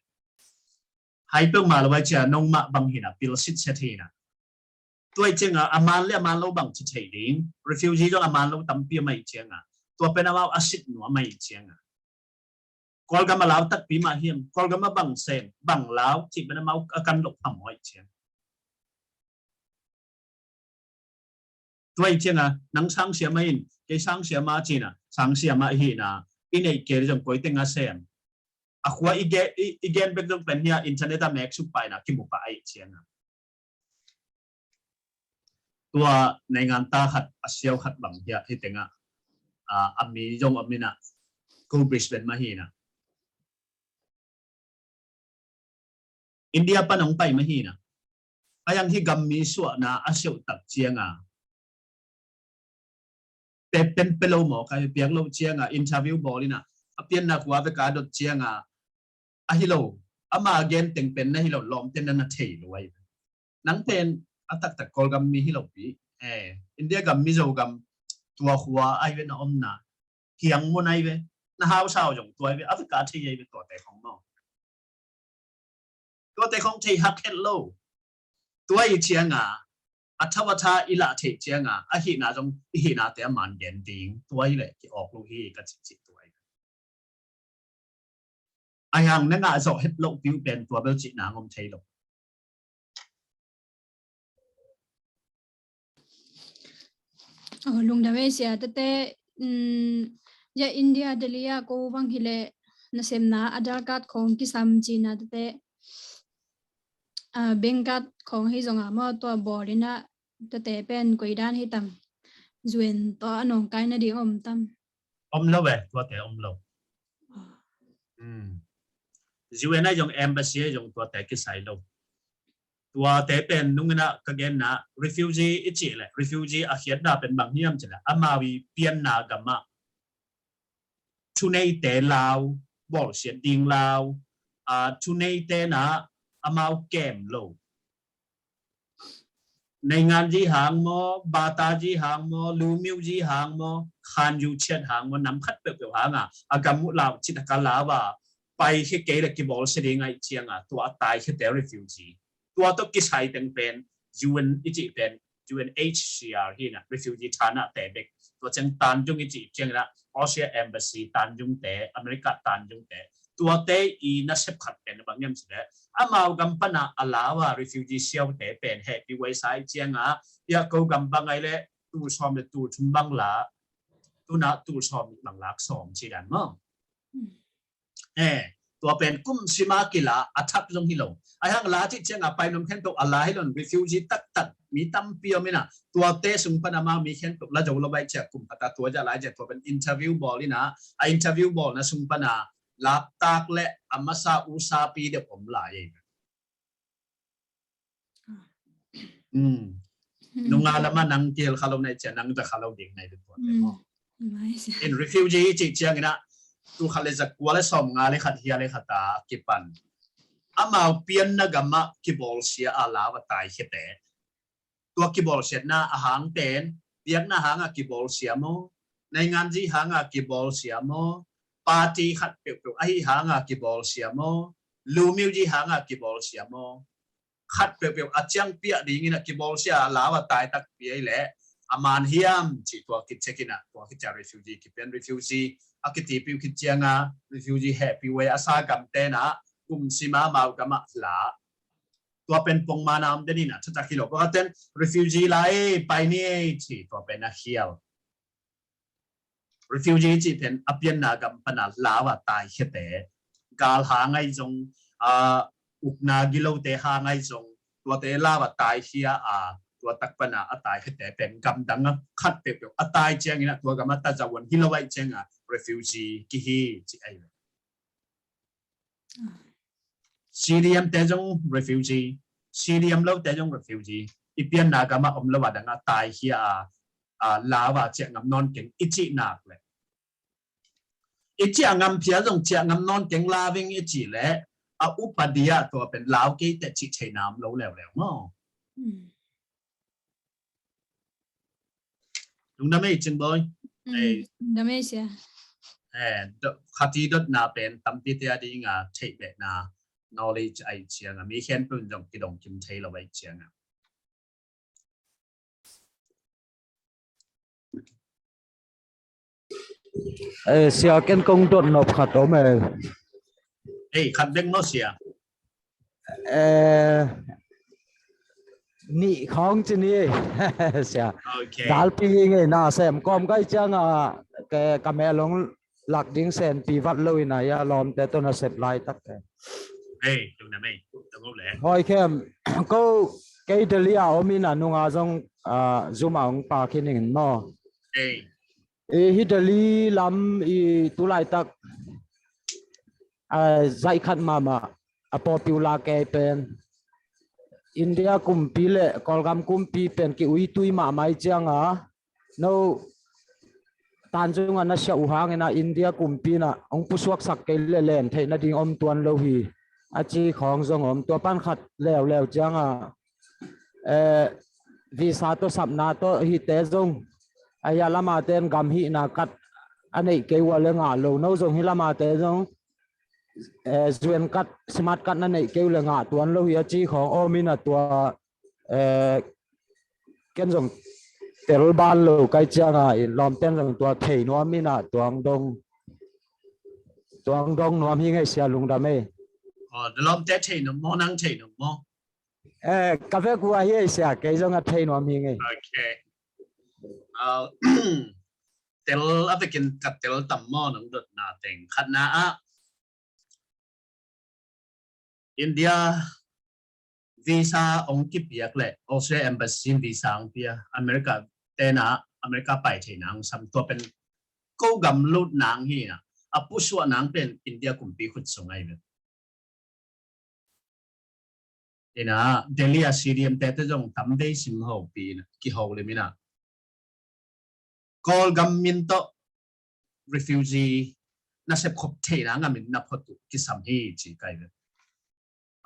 Hai peuh ma lo ai cia nong mah bang hina pil sit set hina. Tuai cianga a man le a man lo bang ci thei ding refugee zong a man lo tampi a mai cianga tua pen amau a sit nuam mai cianga. Kawlgam a lau takpi mah hiam Kawlgam a bang sem bang lau cih pen amau a kan loh phamawh ciang. Tuai cianga nang sang siama in kei sang siama cina sang siama hina i neih kei zong koi teng a sem. A khua i gen, i, i gen bek zong pen hia internet a mek suk paina kimu pah ahih cianga. Tua nainganta khat a siau khat bang hia hi tenga, a, a mi zong a mina ko Brisbane mah hina. India pan hong pai mah hina. A yang hi gam mi suahna a siauh tak cianga. Pe pen pe lo maw, kai piak lo cianga, interview bawl ina. A pianna khua veka dot cianga. A hi lo, ama gen teng pen na hi lo, lawm ten na na thei lo ai. Nang pen a taktak Kawlgam mi hi lo pi. Eh, India gam, Mizo gam, tua khua ai ve na omna. Hiang mun ai ve. Na hau sau zong tua ai ve. A veka thei ai ve tua te khong maw. Tuate khong thei hak het lo. Tua i cianga, a thau a tha i lah theih cianga, a hihna zong i hihnate a man gen ding. Tua i leh ki awk lo hi ka cihcih tua i. A hiang na ngah zawh het loh piu pen tua bel cihna ngom thei lo. Oh, lungdam ei sia, tete, um, ya India Delhi a ko bang hileh nasemna Aadhaar card khong kisam cina tete, ah, bank card khong hi zonga maw tua bawlina tete pen koidan hi tam, zuen tua a nongkai nading om tam. Om lo eh, tuate om lo. Ah. Hmm. U N ai zong embassy ai zong tuate kisai lo. Tuate pen nungina ka genna refugee i cih leh, refugee a khiatna pen bang hiam cih leh, amau i pianna gamah thuneite lau, bawlsiat ding lau, a, thuneite na amau kem lo. Naingan zi hang maw, bata zi hang maw, lumiu zi hang maw, khan yu chiat hang maw, nam khat peuhpeuh hanga a gam uh lau cit a ka lau a pai hi kei le kibawlsia ding ai cianga tua a tai hi te refugee. Tua tawh kisai teng pen U N i cih pen U N H C R hi na, refugee thana te bek. Tua ciang Tanjung i cih ciangina Austria embassy Tanjung te, America Tanjung te, tuate i nasep khat pen bang hiam cih leh, amau gam pana a lau a refugee siaute pen hehpih huai sa i cianga, pia ko gam bang ai leh tul sawm le tul thum bang la, tuna tul sawm nih bang lak sawm ci dan maw. Eh, tua pen kum sima kila a thak zong hi lo. A hang la cih cianga pai nuam khempeuh a la hi lo, refugee taktak mi tampi om ina, tuate sung pana amau mi khempeuh la zo lo bai cia kum pata tua ja lai cia tua pen interview bawl ina, a interview bawlna sung pana laptak le a masa usapi deuh om lai ei. Hmm. Nunga lama nang kihel kha lo nai cia nang za kha lo ding nai ding tua te maw. In refugee cih ciangina tu khat le za kua le sawm nga le khat hia le khat a kipan amau pianna gamah kibawlsia a lau a tai khete. Tua kibawlsiatna a hang pen biakna hanga kibawlsia maw, naingan zi hanga kibawlsia maw, party khat peuhpeuh ahi hanga kibawlsia maw, lumiu zi hanga kibawlsia maw, khat peuhpeuh a ciang piah dingin a kibawlsia a lau a tai takpi ai leh a man hiam cih tua kicheck ina, tua kicia refugee kipian refugee a kitipiu kicianga refugee hehpih huai a sa gam tena kum sima mau gamah la. Tua pen pongmana om den ina, thutak hi lo. Pakaten refugee lai pai ni ei ci tua pen a khial. Refugee cih pen a pianna gam pana lau a tai khete. Gal hang ai zong, a, ukna gilote hang ai zong, tuate lau a tai khia a, tua tak pana a tai khete pen gam dang a khat peuhpeuh a tai ciangina tua gam a ta zawan hi lo ai cianga refugee kihi ci ai. C D M te zong refugee, C D M lo te zong refugee. I pianna gama om lo a danga tai hi a, a, lau a ciah ngam nawn keng i cih nak le. I ciah ngam phia zong ciah ngam nawn keng lau ing i cih le a upadia tua pen lau kei te cih thei nam lo leuleu maw. Lungdam ei Cing Bawi. Lungdam ei sia. Khati dotna pen tampi te a dinga theih behna knowledge ai cianga mi khen pun zong kidong kim thei lo ai cianga. Eh, sia ken kong dot nop khat om eh. Ei, khat bek maw sia? Eh, nih khawng ci ni sia. Okay. Galpi ngei na sem kawm kai cianga ke ka melong lak ding senpi vat lo in a, ia lawmte tawh na sep laitak te. Hei, lungdam ei, lungdam ei. Hoi khem, ko kei Delhi a om in a, nunga zong ah, zum a hong pa khin ing maw. Hei. I hi Delhi lam i tu laitak ah, zaih khat mahmah a popular kei pen India kumpi le Kawlgam kumpi pen ki uitui mahmah i cianga, no tanzunga na siah uh hangin a India kumpi in a hong pusuaksak kei le len theih nading om tuan lo hi, a ci khawng zong om. Tua pan khat leuleu cianga eh, visa tawh sapna tawh hihte zong, a hia lama ten gam hihna kat a neih kei uh a le ngah lo, no zong hi lama te zong eh, Z U N kat, smart kat na neih kei uh le ngah tuan lo hi, a ci khawng om in a tua eh, ken zong tel ban lo kai cianga in lawmten zong tua thei nuam in a tuang dong, tuang dong nuam hi ngei sia, lungdam ei. Aw, lawmte thei nuam maw, nang thei nuam maw? Eh, ka vek uh ahi ei sia, kei zong a thei nuam hi ngei. Okay. Aw, tel a vekin ka tel tam maw, nong dotna teng. Khatna ah India visa hong kipiak le Australia embassy visa hong pia, America tena America pai theihna hong sam, tua pen ko gam lutna hong hi na, a pusuahna hong pen India kumpi khut sung ahi ve. Ina Delhi a C D M te te zong tam vei sim hopi na kiho lim ina Kawlgam min tawh refugee na sepkhop theihna ngam in na phot uh kisam hi ci kai ve.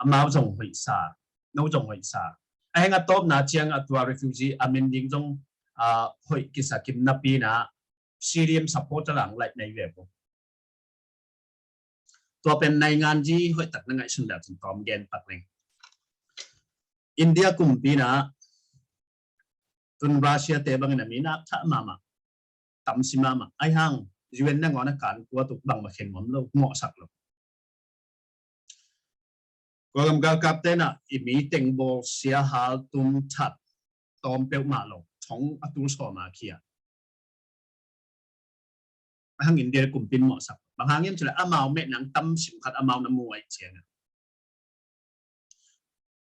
Amau zong hoihsa, no zong hoihsa. A heng a tawpna ciang a tua refugee a min ding zong ah, hoih kisa kim napi na C D M supporter lang laih nei ve uh. Tua pen nainganzi hoih tak na ngaihsun dah cun tawm gen pak leng. India kumpi na tun Russia te bangin a mi nak thah mahmah, tamsi mahmah. Ai hang U N nangawn a kan kuat uh bangmah khen nuam lo, ngawhsak lo. Kawlgam galkap te na i mi teng bawl sia hal tum that tawm peuhmah lo, thong a tul sawma khia. A hang India kumpin mawhsak. Bang hang hiam cih leh amau meh nang tam sim khat amau na mu aih cianga.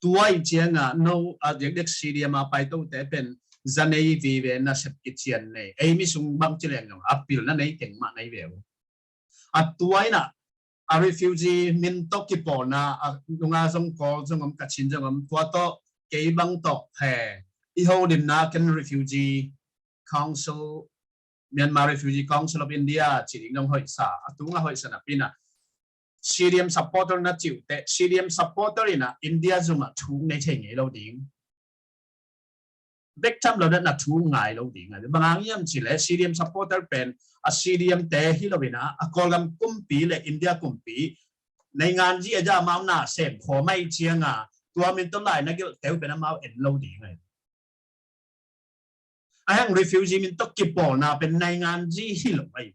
Tua aih cianga no a diakdiak C D M a paito te pen za nei vive na sep kician nei. Ei mi sung bang ci leng a pil na nei teng mah nei ve uh. A tua ina a refugee min tawh kipawlna a nunga zong Kawl zong om, Kachin zong om, tua tawh kei bang tawh he i holimna ken refugee Council, Myanmar Refugee Council of India cih ding dong hoihsa, a tunga hoihsa napi na C D M supporter na cih uh teh, C D M supporter ina India zumah thu nei thei ngei lo ding. Bek tham lo na thu ngai lo ding. Bang hang hiam cih leh C D M supporter pen a C D M te hi lo ina a Kawlgam kumpi le India kumpi nainganzi a za amau na sem khawm aih cianga tua min tawh lai na gelh teu pen amau en lo ding ahi. A hang refugee min tawh kipawlna pen nainganzi hi lo ahi.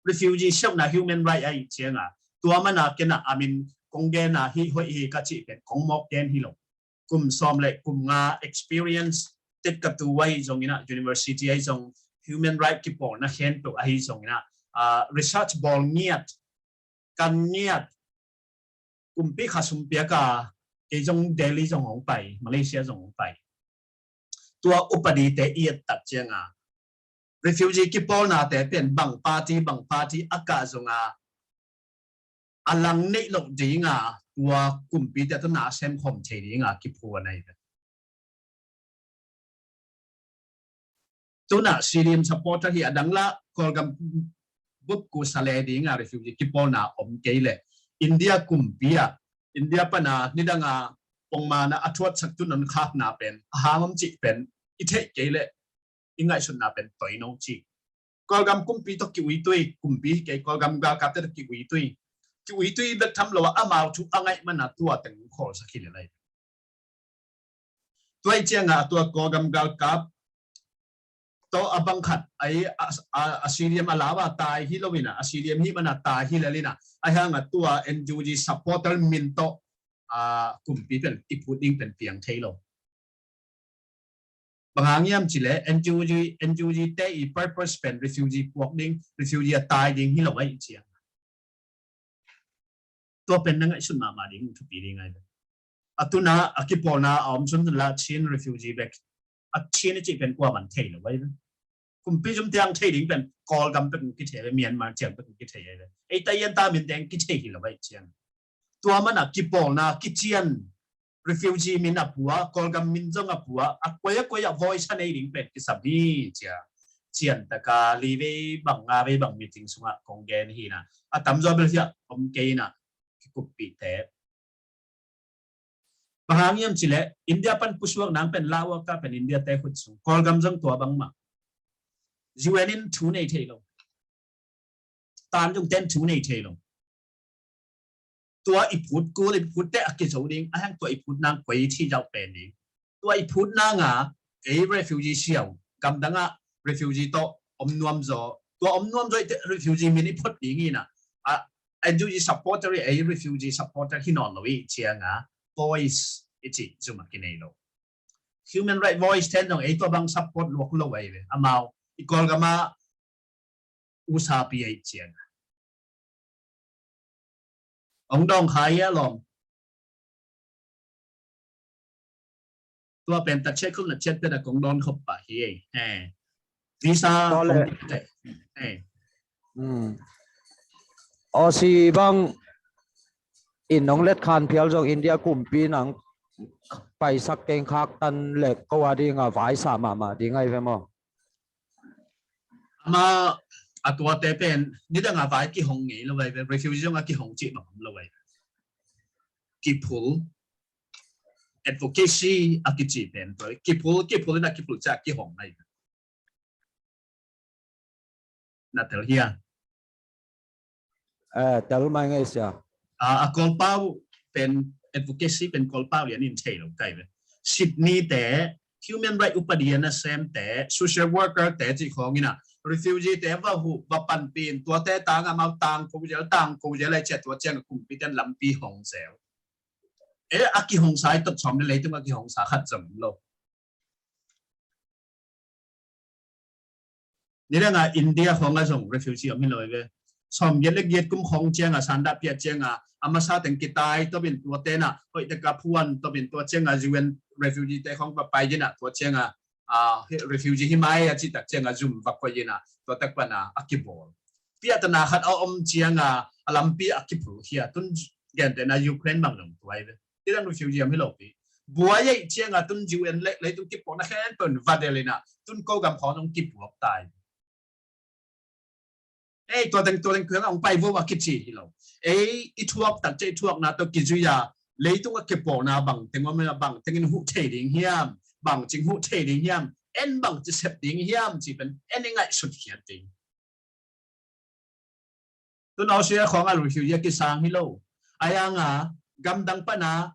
Refugee siamna human right ahi cianga tua mana kena a min kong gena hi hoih hi ka cih pen kong mawk gen hi lo. Kum sawm le kum nga experience tet ka tu ahi zong ina university ahi zong human right kipawlna khempeuh ahi zong ina ah, research bawl ngiat kan ngiat kumpi kha sum piaka kei zong Delhi zong hong pai, Malaysia zong hong pai. Tua upadi te i et tak cianga refugee kipawlna te pen bang party bang party a kah zonga a lang neih loh dinga tua kumpi te tawh na sem khawm thei dinga kiphuan ahi ve. Tuna C D M supporter hi a dang la Kawlgam bup kusa le dinga refugee kipawlna om kei le India kumpi a India pana nidanga pongmana a thuatsak tu non khakna pen a hang om cih pen i theih kei le i ngaihsutna pen toino cih. Kawlgam kumpi tawh ki uitui, kumpi kei Kawlgam galkapte tawh ki uitui. Ki uitui bek tham lo a amau thu a ngaih mana tua teng khawlsak hi le lai. Tua i cianga tua Kawlgam galkap tawh a bang khat ai a, a, a C D M a lau a tai hi lo ina a C D M hi mana tai hi le lina a hanga tua N U G supporter min tawh a kumpi pen i phut ding pen piang thei lo. Bang hang hiam cih leh N G O, N G O te i purpose pen refugee puak ding, refugee a tai ding hi lo ahi ciang. Tua pen na ngaihsun mahmah ding thupi ding ahi ve. A tuna a kipawlna a om sun la Chin refugee bek. A Chin i cih pen kua man thei lo ahi ve. Kumpi zum tiang thei ding pen Kawlgam bek kithei ve, Myanmar ciang bek kithei ahi ve. Ei ta ian ta min teng kithei hi lo ahi ciang. Tua mana kipawlna kician refugee min a pua, Kawlgam min zong a pua, a koi a koi a voice a nei ding pen kisam hi cia. Cian taka li vei bang nga vei bang meeting sungah kong gen hi na. A tamzaw bel hiah om kei na kikuppih te. Bang hang hiam cih leh India pan pusuak nang pen lauaka pen India te khut sung. Kawlgam zong tua bangmah. U N in thu nei thei lo. Tan zong ten thu nei thei lo. Tua i phut kul i phut te a kizo ding a hang tua i phut nang koi thi zau pen ding. Tua i phut nang a ei refugee siau gamdang a refugee tawh om nuam zaw. Tua om nuam zaw i te refugee min i phot ding hi na. A N G O supporter i ei refugee supporter hi nawn lo i ciang a voice i cih zum a kinei lo. Human right voice ten zong ei tua bang support luak lo ahi ve. Amau i Kawlgam a usa pi ahi ciang. Ong dong khai a lom. Tua pen tak check na chet pen a kong don khop pa hi. Eh. Visa. Tua le. Eh. Hmm. Aussie bang in ong let khan phial zong India kumpi nang paisak keng khak tan le ko a ding a vaisa mahmah ding ahi ve maw? Ama a tuate pen nidang a vai kihong ngei lo vai ve, refugee zong a kihong cih bang om lo vai ve. Kiphul, advocacy a kici pen tua kiphul, kiphul in a kiphul cia kihong ngai. Na tel hia? Eh, tel mai ngai sia. A, a Kawlpau pen advocacy pen Kawlpau lian in thei lo kai ve. Sydney te human right upadi a nasem te, social worker te cih khawng in a refugee te va huh va panpih in tuate tang amau tang ko zel tang ko zel lai cia tua ciang a kumpi ten lampi hong zel. Eh, a kihong sa i tot sawm le leitung a kihong sa khat zong lo. Nidang a India khawng a zong refugee om hi lo ve. Sawm giat le giat kum khawng ciang a sandah piat ciang a a masa teng kitai tawpin tua tena hoih teka phuan tawpin tua ciang a U N refugee te khawng va pai dina tua ciang a a refugee hi mai a citak ciang a zum va koih dina tua tak pana a kibawl. Piatana khat a om ciang a a lampi a kiphul hi a tun gentena Ukraine bang zong tuai ve. Tidang refugee om hi lo pi. Buai ei ciang a tun U N le leitung kipawlna khen ton vadel in a tun ko gam khawng zong kipuak tai. Ei, tua teng tua teng kuang ong pai vo a kici hi lo. Ei, i thuak tak cia i thuakna tawh kizui a leitung a kipawlna bang teng om a bang tengin huh thei ding hiam, bang cing huh thei ding hiam, en bang ci sep ding hiam ci pen en i ngaihsut khiat ding. Tun Australia khawng a refugee a kisang hi lo. A yang a gamdang pana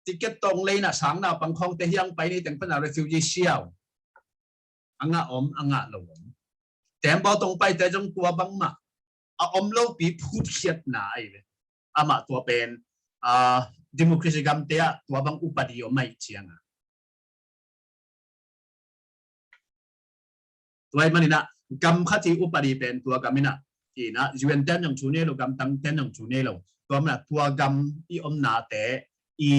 ticket tong leina sang naupang khawngte hiang pai ni teng pana refugee siau. A ngah om, a ngah lo om. Tembaw tong paite zong tua bangmah a om lopi phutkhiatna ahi ve. Amah tua pen a democracy gamte ah tua bang upadi om ahi ciang a. Tua ahih manin ah gam khat i upadi pen tua gam in ah, in ah U N ten zong thu nei lo, gam tang ten zong thu nei lo. Tua manin ah tua gam i omnate i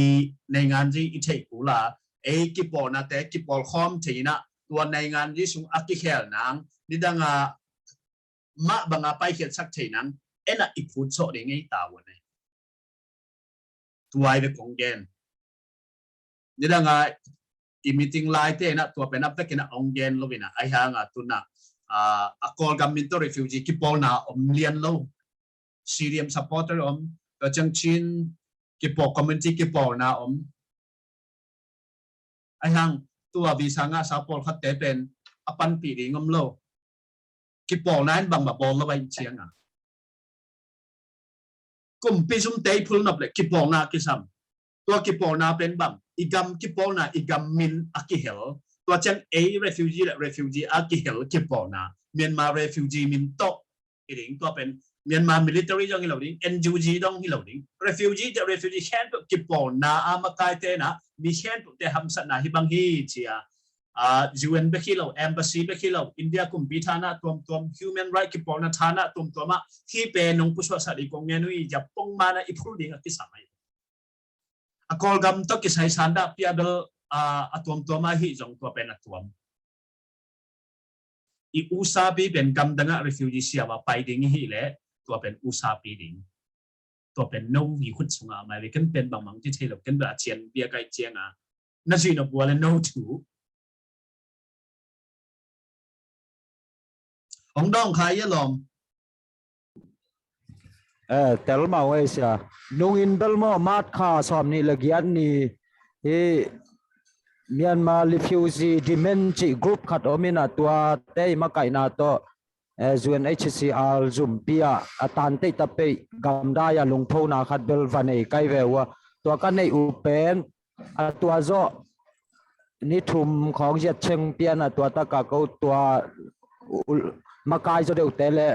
neinganzi i theih kul a, ei kipawlnate kipawl khawm thei in ah tua neinganzi sung a kikhel nang nidang a mah banga paikhiatsak thei nang en ah i phut sawh ding ei ta uh a nei. Tuai ve kong gen. Nidang a i meeting laite in ah tua pen a vekin ah ong gen lo in ah ahi hang a tun ah a Kawlgam min tawh refugee kipawlna om lian lo. C D M supporter om, tua ciang Chin kipawl community kipawlna om. Ahi hang tua visa ngahsa pawlkhatte pen a panpih ding om lo. Kipawlna in bangmah bawl lo ahi ciang a. Kumpi zumte i phulnop le kipawlna kisam. Tua kipawlna pen bang i gam kipawlna i gam min a kihel. Tua ciang ei refugee le refugee a kihel kipawlna. Myanmar refugee min tawh hi ding tua pen Myanmar military zong hi lo ding, N U G zong hi lo ding. Refugee te refugee khempeuh kipawlna a makaite na mi khempeuh te hamsatna hi bang hi cia. ah, U N bek hi lo, embassy bek hi lo, India kumpi thana tuamtuam, human right kipawlna thana tuamtuam ah hih pen nong pusuahsak ding kong ngen uh hi, a pongman a i phul ding a kisam ahi. A Kawlgam tawh kisai sandah pia bel, ah, a tuamtuam ahi zong tua pen a tuam. I usapi pen gamdang ah refugee siam a pai ding i hih leh tua pen usapi ding. Tua pen no i khut sungah a mai ve, ken pen bangmang ci thei lo, ken bel a cian bia kai cianga na zuih nop ua le no thu. Hong dawng khai a lawm. Eh, tel mau ei sia. Nungin bel maw, March kha sawm nih le giat ni hi Myanmar refugee demand cih group khat om in a, tua te i makaihna tawh, eh, U N H C R zumpi ah a tan teih ta peih gamdai a lungphona khat bel va nei kai ve uh a. Tua ka neih uh pen a tua zawh ni thum khawng ziat cheng pian a tua taka ko tua u-, makai zaw deuhte le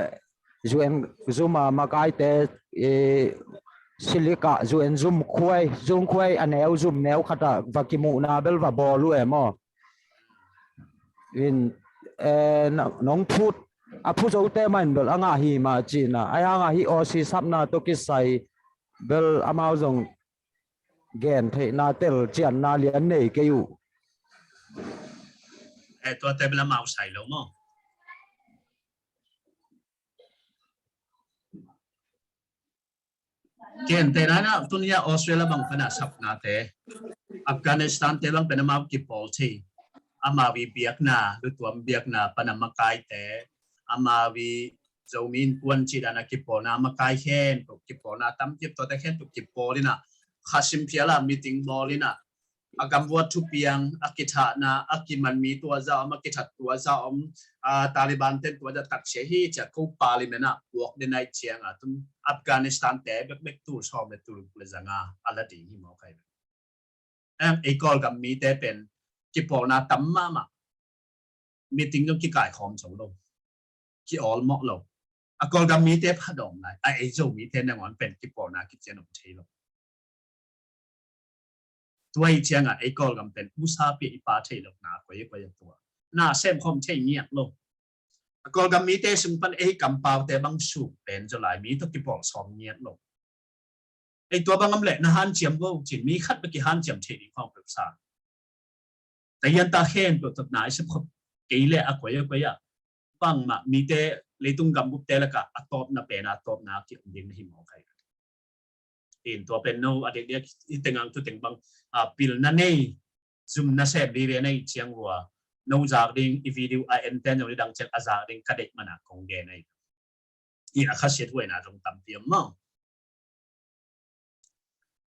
U N zum a makaite, eh, silik ah U N zum khuai, zum khuai a neu, zum neu khat ah va kimuhna bel va bawl uh e maw. In, eh, na-, nong phut a phu zote mah in bel a ngah hi mah cihna. Ai hang a hih Aussie sapna tawh kisai bel amau zong gen theihna, tel cianna lian nei kei uh. Eh, tuate bel amau sai lo maw? Ken te nana tun hia Australia bang pana sapnate, Afghanistan te bang pana mau kipawl thei. Amau i biakna, lutuam biakna pana makaite, amau i Zomi Innkuan cih dana kipawlna makai khen, kipawlna tamkip tuate khen tuk kipawl ina, khasim phiala meeting bawl ina, a gamvuat thupiang, a kithahna, a kimanmi tua za om, a kithat tua za om, a Taliban ten tua za taksia hi cia ko parliament ah puak den ai cianga tun Afghanistan te bekbek tul sawm le tul le zanga a la ding hi mawk ai. Em, ei Kawlgam mite pen kipawlna tam mahmah. Meeting zong kikai khawm zo lo, ki-awlmawh lo. A Kawlgam mite phadawm lai a, ei Zomite nangawn pen kipawlna kician om thei lo. Tua i cianga ei Kawlgam pen usapi i pa thei lo na koi koi a tua na sem khawm thei ngiat lo. A Kawlgam mite sung pan ei kampaute bang suk pen zaw lai mi tawh kipawl sawm ngiat lo. Ei tua bang om leh na hanciam vo cin mi khat bek i hanciam thei ding khawng peuh sa. Tayan ta khen peuh tot na i sep khop kei leh a koi a koi a bangmah mite leitung gamgupte lakah a tawpna pen a tawpna ki om ding na hi mawk ai. In tua pen no a diakdiak i tengang tu teng bang, a, pilna nei, zumna sem vive nei ciang vua no zak ding i video a enten zong i dang ciang a zak ding ka deih mana kong gen ai. I a khasiat huaina zong tampi om maw?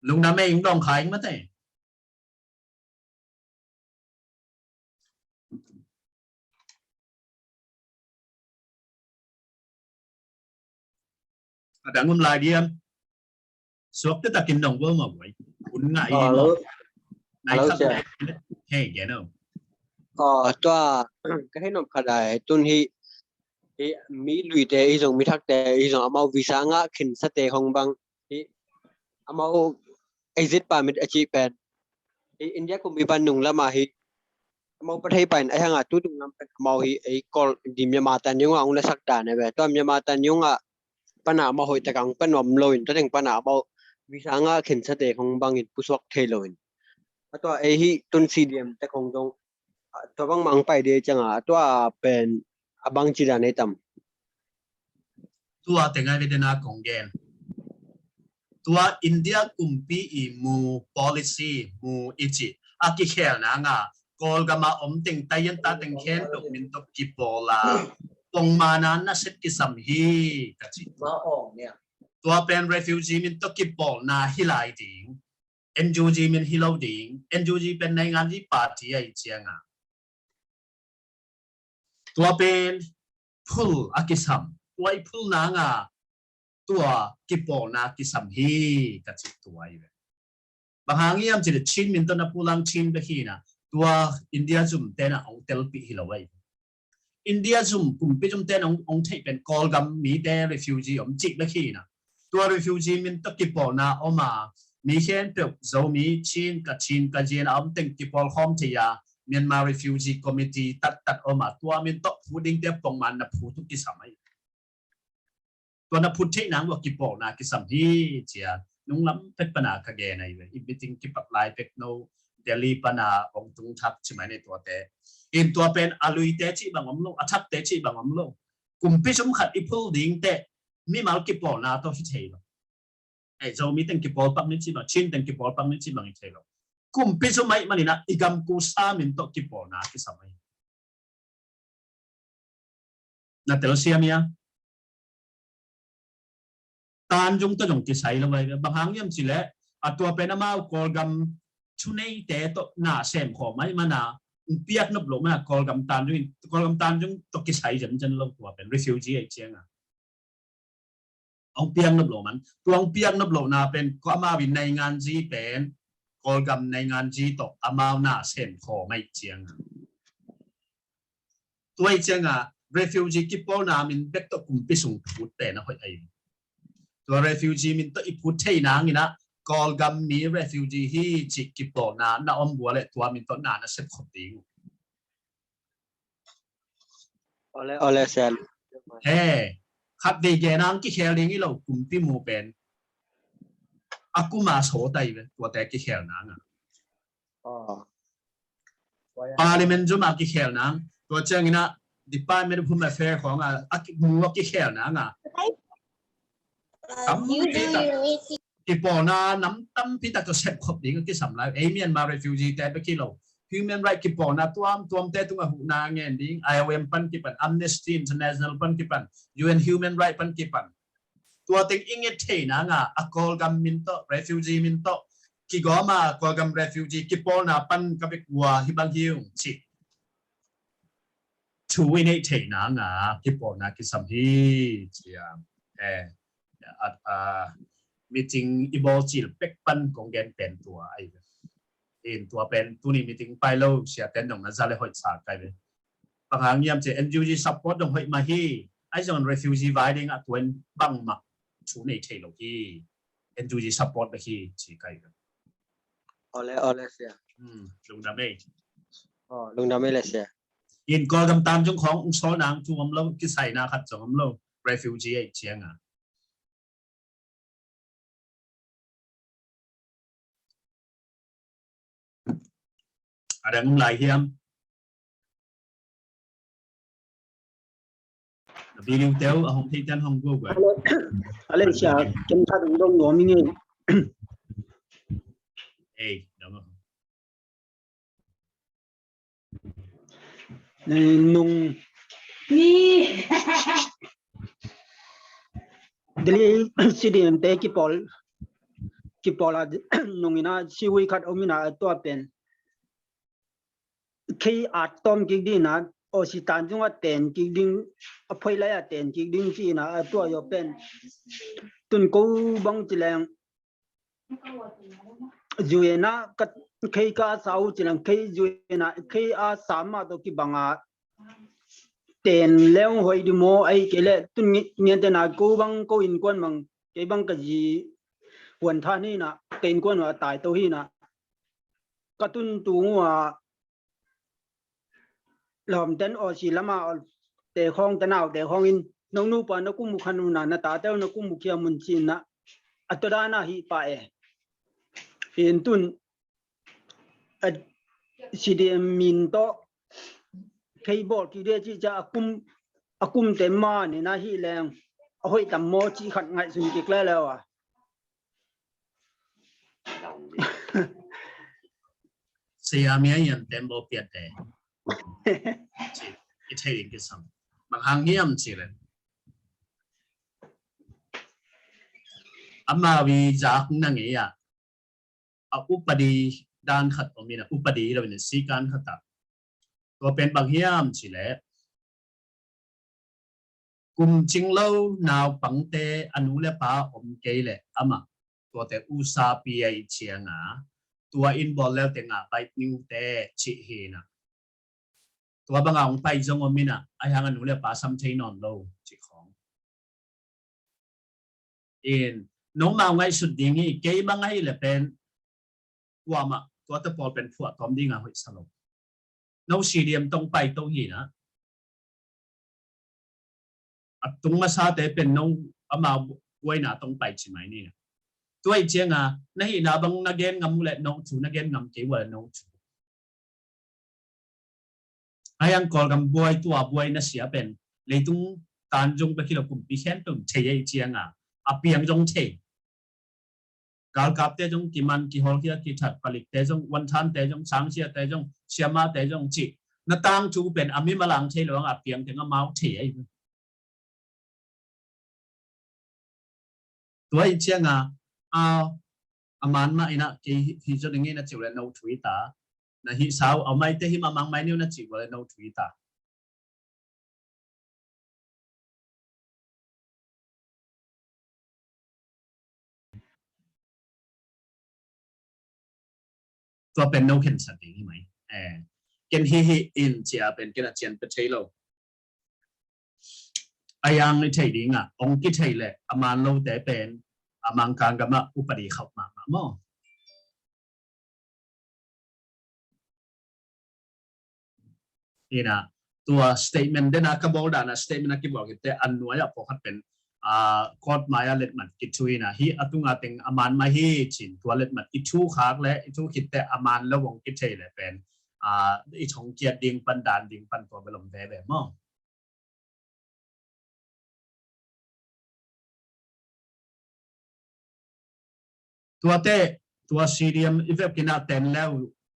Lungdam e, ing dawng kha ing mate. A dang um lai diam. Suak te takin dong bo ma boy. Un ngai hi lo. Nai khat nai. Hei, gen o. Tua ka hei nop khat ai tun hi. Hi mi luite hi zong, mi thakte hi zong, amau visa ngah khinsate hong bang hi. Amau exit permit a cih pen hi India kumpi pan nung lama hi. Amau pathei pain ai hanga tu tung lam pen amau hi ei Kawl di Myanmar tan yung a ung na sak dan e ve. Tua Myanmar tan yung a pana amau hoih takang pan om lo in, tua teng pana amau visa ngah khinsate hong bangin pusuak thei lo in. A tua ei hi tun C D M te hong zong tua bang mang pai de cianga tua pen a bang ci dan ei tam. Tua te ngai ve dena kong gen. Tua India kumpi i mu policy mu i ci a kikhelna nga Kawlgama om teng tayan ta teng khen tuk min tuk kipawl a pongmana na set kisam hi ka ci. Tua pen refugee min tuk kipawlna hi lai ding. N U G min hi lo ding. N U G pen naingan hi party a i cianga tua pen phul a kisam, tua i phulna nga tua kipawlna kisam hi ka ci tua i ve. Bang hang hiam ci le Chin min tawh na pulang Chin bek hi na tua India zum tena ong telpih hi lo ai. India zum kumpi zum tena ong, ong theih pen Kawlgam mite refugee om cih bek hi na. Tua refugee min tawh kipawlna om a mi khempeuh Zomi, Chin, Kachin, Kazian a om teng kipawl khawm thei a Myanmar Refugee Committee tattat om a, tua min tawh phut dingte pongman na phut uh kisam ahi. Tua na phut theih nang uh a kipawlna kisam hi, cia nunglam pek pana ka gen ahi ve. I meeting kipat lai pek no Delhi pana ong tung thak ci mai ne tuate. In tua pen a luite cih bang om lo, a thakte cih bang om lo. Kumpi zum khat i phul dingte mimal kipawlna tawh hi thei lo. Ei, Zomi teng kipawl pak ni cih bang, Chin teng kipawl pak ni cih bang hi thei lo. Kumpi zum ahi manin ah i gam kusa min tawh kipawlna kisam ahi. Na telsiam ia? Tanzung tawh zong kisai lo vai. Bang hang hiam cileh, a tua pen amau Kawlgam thuneite tawh na sem khawm ahi mana, piak nop lo mana, Kawlgam Tanzung, Kawlgam Tanzung tawh kisai zenzen lo, tua pen refugee ahi cianga. Ong piak nop lo man. Tua ong piak nop lo na pen ko amau in nainganzi pen Kawlgam nainganzi tawh amau na sem khawm ahi cianga. Tua ahi cianga refugee kipawlna min bek tawh kumpi sung phut pen a hoih ahi. Tua refugee min tawh i phut thei nangin ah Kawlgam mi refugee hi cih kipawlna na om bua leh tua min tawh na na sep khop ding uh. Ole, ole, Sian. He, khat vei gen ang kikhel ding hi lo, kumpi mu pen a kuma so tai ve, tuate kikhel nanga. Oh. Parliament zum a kikhel nang, tua ciangin ah Department of Home Affairs khawng a, a ki-, mu a kikhel nanga. Tam kipawlna nam tampi tak tawh sep khop ding a kisam lai. Ei Myanmar refugee te bek hi lo, human right kipawlna tuamtuamte tungah huhna ngen ding, I O M pan kipan, Amnesty International pan kipan, U N human right pan kipan. Tua teng i nget thei nanga a Kawlgam min tawh, refugee min tawh kigawm a Kawlgam refugee kipawlna pan ka bek ua hi bang hi ung cih thu i neih theih nanga kipawlna kisam hi, cia. Eh, a, a, meeting i bawl cil pek pan kong gen pen tua ahi ve. In tua pen tuni meeting pai lo, sia ten dong na za le hoih sa kai ve. Bang hang hiam cia, N U G support dong hoih mah hi. Ahi zong refugee vai ding a tuan bangmah thu nei thei lo hi. N U G support bek hi, ci kai ve. Ole, ole, sia. Hmm, lungdam ei. Oh, lungdam ei le, sia. In Kawlgam Tanzung khawng ung sawl nang thu om lo, kisaina khat zong om lo, refugee ahi cianga. A dang um lai hiam? Na video teu a hong thei ten hong go go. Ale, ale, sia, ken khat ung dong nuam ing ei. Ei, dong. Nung Delhi C D M te kipawl, kipawl a nungina siwi khat omina a tua pen. Kei at tawm kik dina, Aussie Tanzung a ten kik ding, a phoilai a ten kik ding cina a tua yo pen. Tun ko bang ci leng. Zuena ka, kei ka sa u ci leng, kei zuena, kei a sa ma to kibanga. Ten leng hoi di mo ai ke le, tun ngi-, ngian tena ko bang, ko innkuan mang, kei bang ka zi puan tha ni na, ka innkuan wa tai to hi na. Ka tun tu ngua, lawm ten Aussie lama te khawng, te nau te khawng in, nong nu pa na kum u khan u na, na ta teu na kum u kia mun cin na, a to dana hi pa e. In tun, a, C D M min to, kei bawl kik de ci ca a kum, a kum te ma ni na hi leng, a hoih tam maw ci khat ngaihsun kik le lewa. Siam ia ian tembo piate. Ci, i thei ding kisam. Bang hang hiam ci le. Ama wi zak na ngei a. A upadi dan khat om ina, upadi lo ina, sikan khat a. Tua pen bang hiam ci le. Kum cing lo naupangte a nu le pa om kei le amah tuate usa pi a i cianga tua in bawl leu te ngah baih niu te cih hi na. Tua banga hong pai zong om ina, ai hang a nu le pa sam thei nawn lo cih khawng. In, nongmau ngaihsut ding hi, kei bang ahi le pen kuamah tuate pawl pen phuah tawm dinga hoih sa lo. No C D M tawh pai to hi na. A tung masate pen no amau buaina tawh pai ci mai ni. Tua i cianga na hihna bang na gen ngam uh leh no thu, na gen ngam kei uh leh no thu. Ayang Kawlgam buai tua buai na sia pen leitung tanzung bek hi lo kumpi khempeuh thei ei cianga a piang zong thei. Galkapte zong kiman, kihawlkhia, kithat, palikte zong, wanthante zong, sangsiate zong, siamate zong cih na tangthu pen a mimal ang thei lo ang a piang teng amau thei ei. Tua i cianga a, a man mah ina kei hi zaw ding ina ciu le no thu i ta. Na hi sau a maite hi mamang mai niu na ciu le no thu i ta. Tua pen no khensa ding hi mai. Eh, ken hi hi in cia pen ken a cian pe thei lo. A yang i thei dingah ong kithei leh a man lote pen a Mangkang gamah upadi khauh mahmah maw? Ina tua statement dena ka bawl dana statement a kibawl kite a nuai a pawkhat pen a court mai a letmat kithu ina hi a tunga teng a man mai hi cin tua letmat i thu khak le i thu khitte a man lo ong kithei le pen a i thong kiat ding pan dan ding pan tua belom veve maw? Tuate tua C D M i vek ina ten leu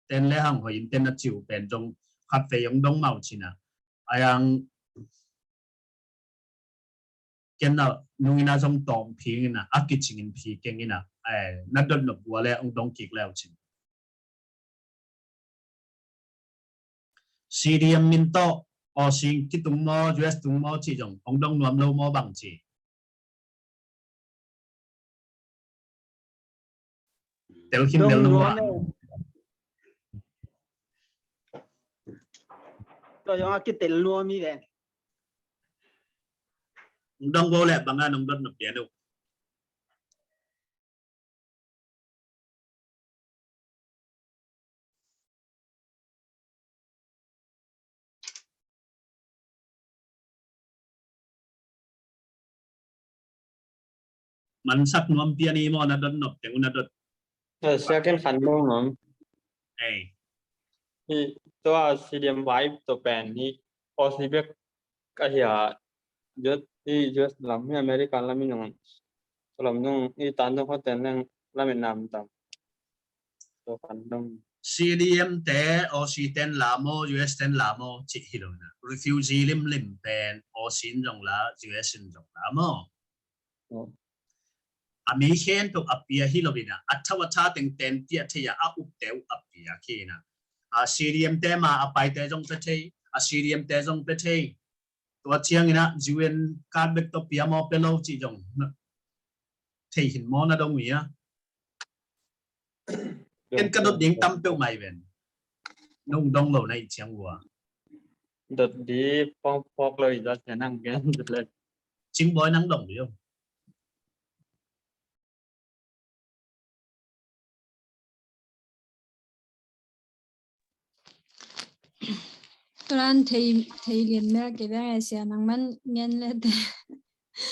ten le hang hoi in ten a ciu pen zong khat vei ong dong mau cina. Ayang ken na nung ina zong tawm phing ina a kicing in phi keng ina na dot nop bua le ong dong kik leu cin. C D M min tawh Aussie kitung maw, U S tung maw cih zong ong dong nuam lo maw bang ci. Tel khin tel nuam. Tua zong a kitel nuam hi ve. Ong dong bo le bang a nong dot nop pian uh. Mansak nuam pian i maw na dot nop teng uh na dot. Second khan nuam nuam. Ei. Hi tua C D M vibe to pen hi Aussie bek ka hia. U S i U S lam hi America lam i nung lam nung i tan dong hotel leng lam i nam tam. To kan dong. C D M te Aussie ten la maw, U S ten la maw cih hi lo na. Refugee lim lim pen Aussie in zong la, U S in zong la maw. A mi khen tuk a pia hi lo ina a thau a tha teng ten pia thei a a up teu a pia khi ina. A C D M te ma a pai te zong pe thei, a C D M te zong pe thei. Tua ciang ina U N card bek to pia maw pe lo ci zong thei hin maw na dong ui a. Ken ka dot ding tam peuh mai ven. Nong dong lo na i ciang ua. Dot di pok pok lo i dot ya nang gen dot le. Cing boy nang dong di. Turan thei thei lian mel ke bang e sia nang man ngen le te.